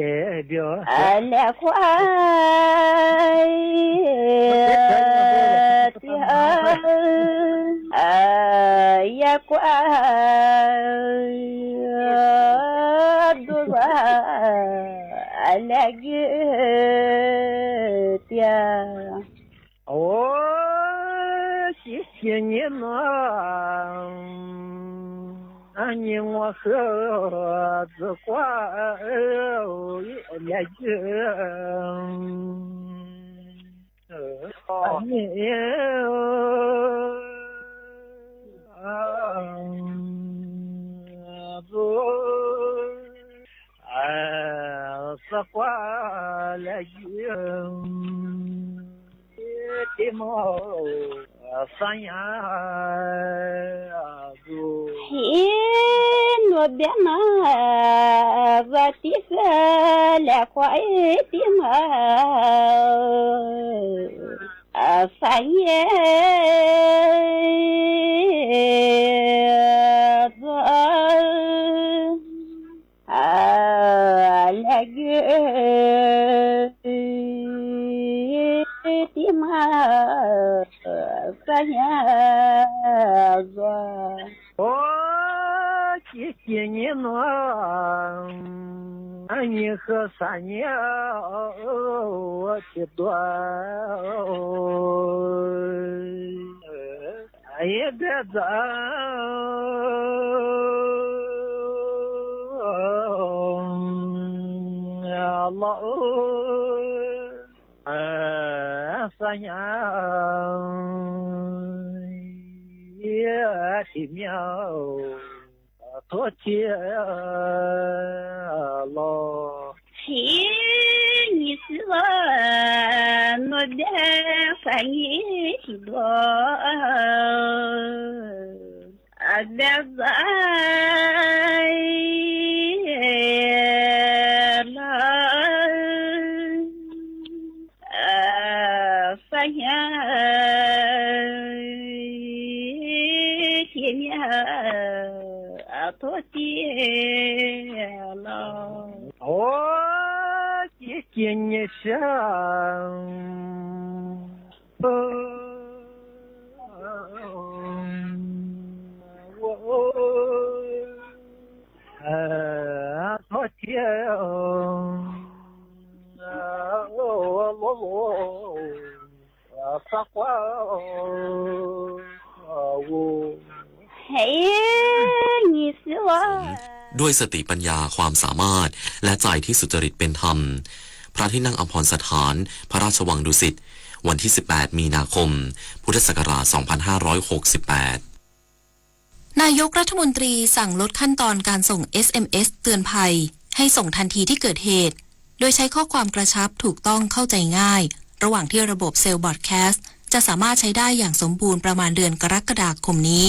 lawm quaj tiag, yog kuv dub vas lawm ywj tiag. Ua, sib ces nyiam nuav, nyias muaj xav, ntxuav kuv ib lawm ywj xav quaj lawm ywj tiag mas xav nyab tus. Ib nuav dej mas vas tib xwb lawm quaj ib tib mas xav nyab tus. Lawm ywj tib mas xav nyab tus. Ua, sib ces nyiam nuav, nyias xav, xav nyab tus dua. Ib ntiag ntxawm los xav nyab tis miab thuab tiag los. Ib nyuag xwb los nus dej xav nyab tis dua. Dej ntxawm los xav nyab tis miab thuab tiag los. Ua, sib ces nyiam sib thuab tiag los los xav quaj ua. Ib nyuag xwb los. ด้วยสติปัญญาความสามารถ และใจที่สุจริตเป็นธรรม พระที่นั่งอัมพรสถาน พระราชวังดุสิต วันที่ สิบแปด มีนาคม พุทธศักราช สองพันห้าร้อยหกสิบแปด นายกรัฐมนตรีสั่งลดขั้นตอนการส่ง เอสเอ็มเอส เตือนภัย ให้ส่งทันทีที่เกิดเหตุ โดยใช้ข้อความกระชับถูกต้องเข้าใจง่าย ระหว่างที่ระบบ Cell Broadcast จะสามารถใช้ได้อย่างสมบูรณ์ประมาณเดือนกรกฎาคมนี้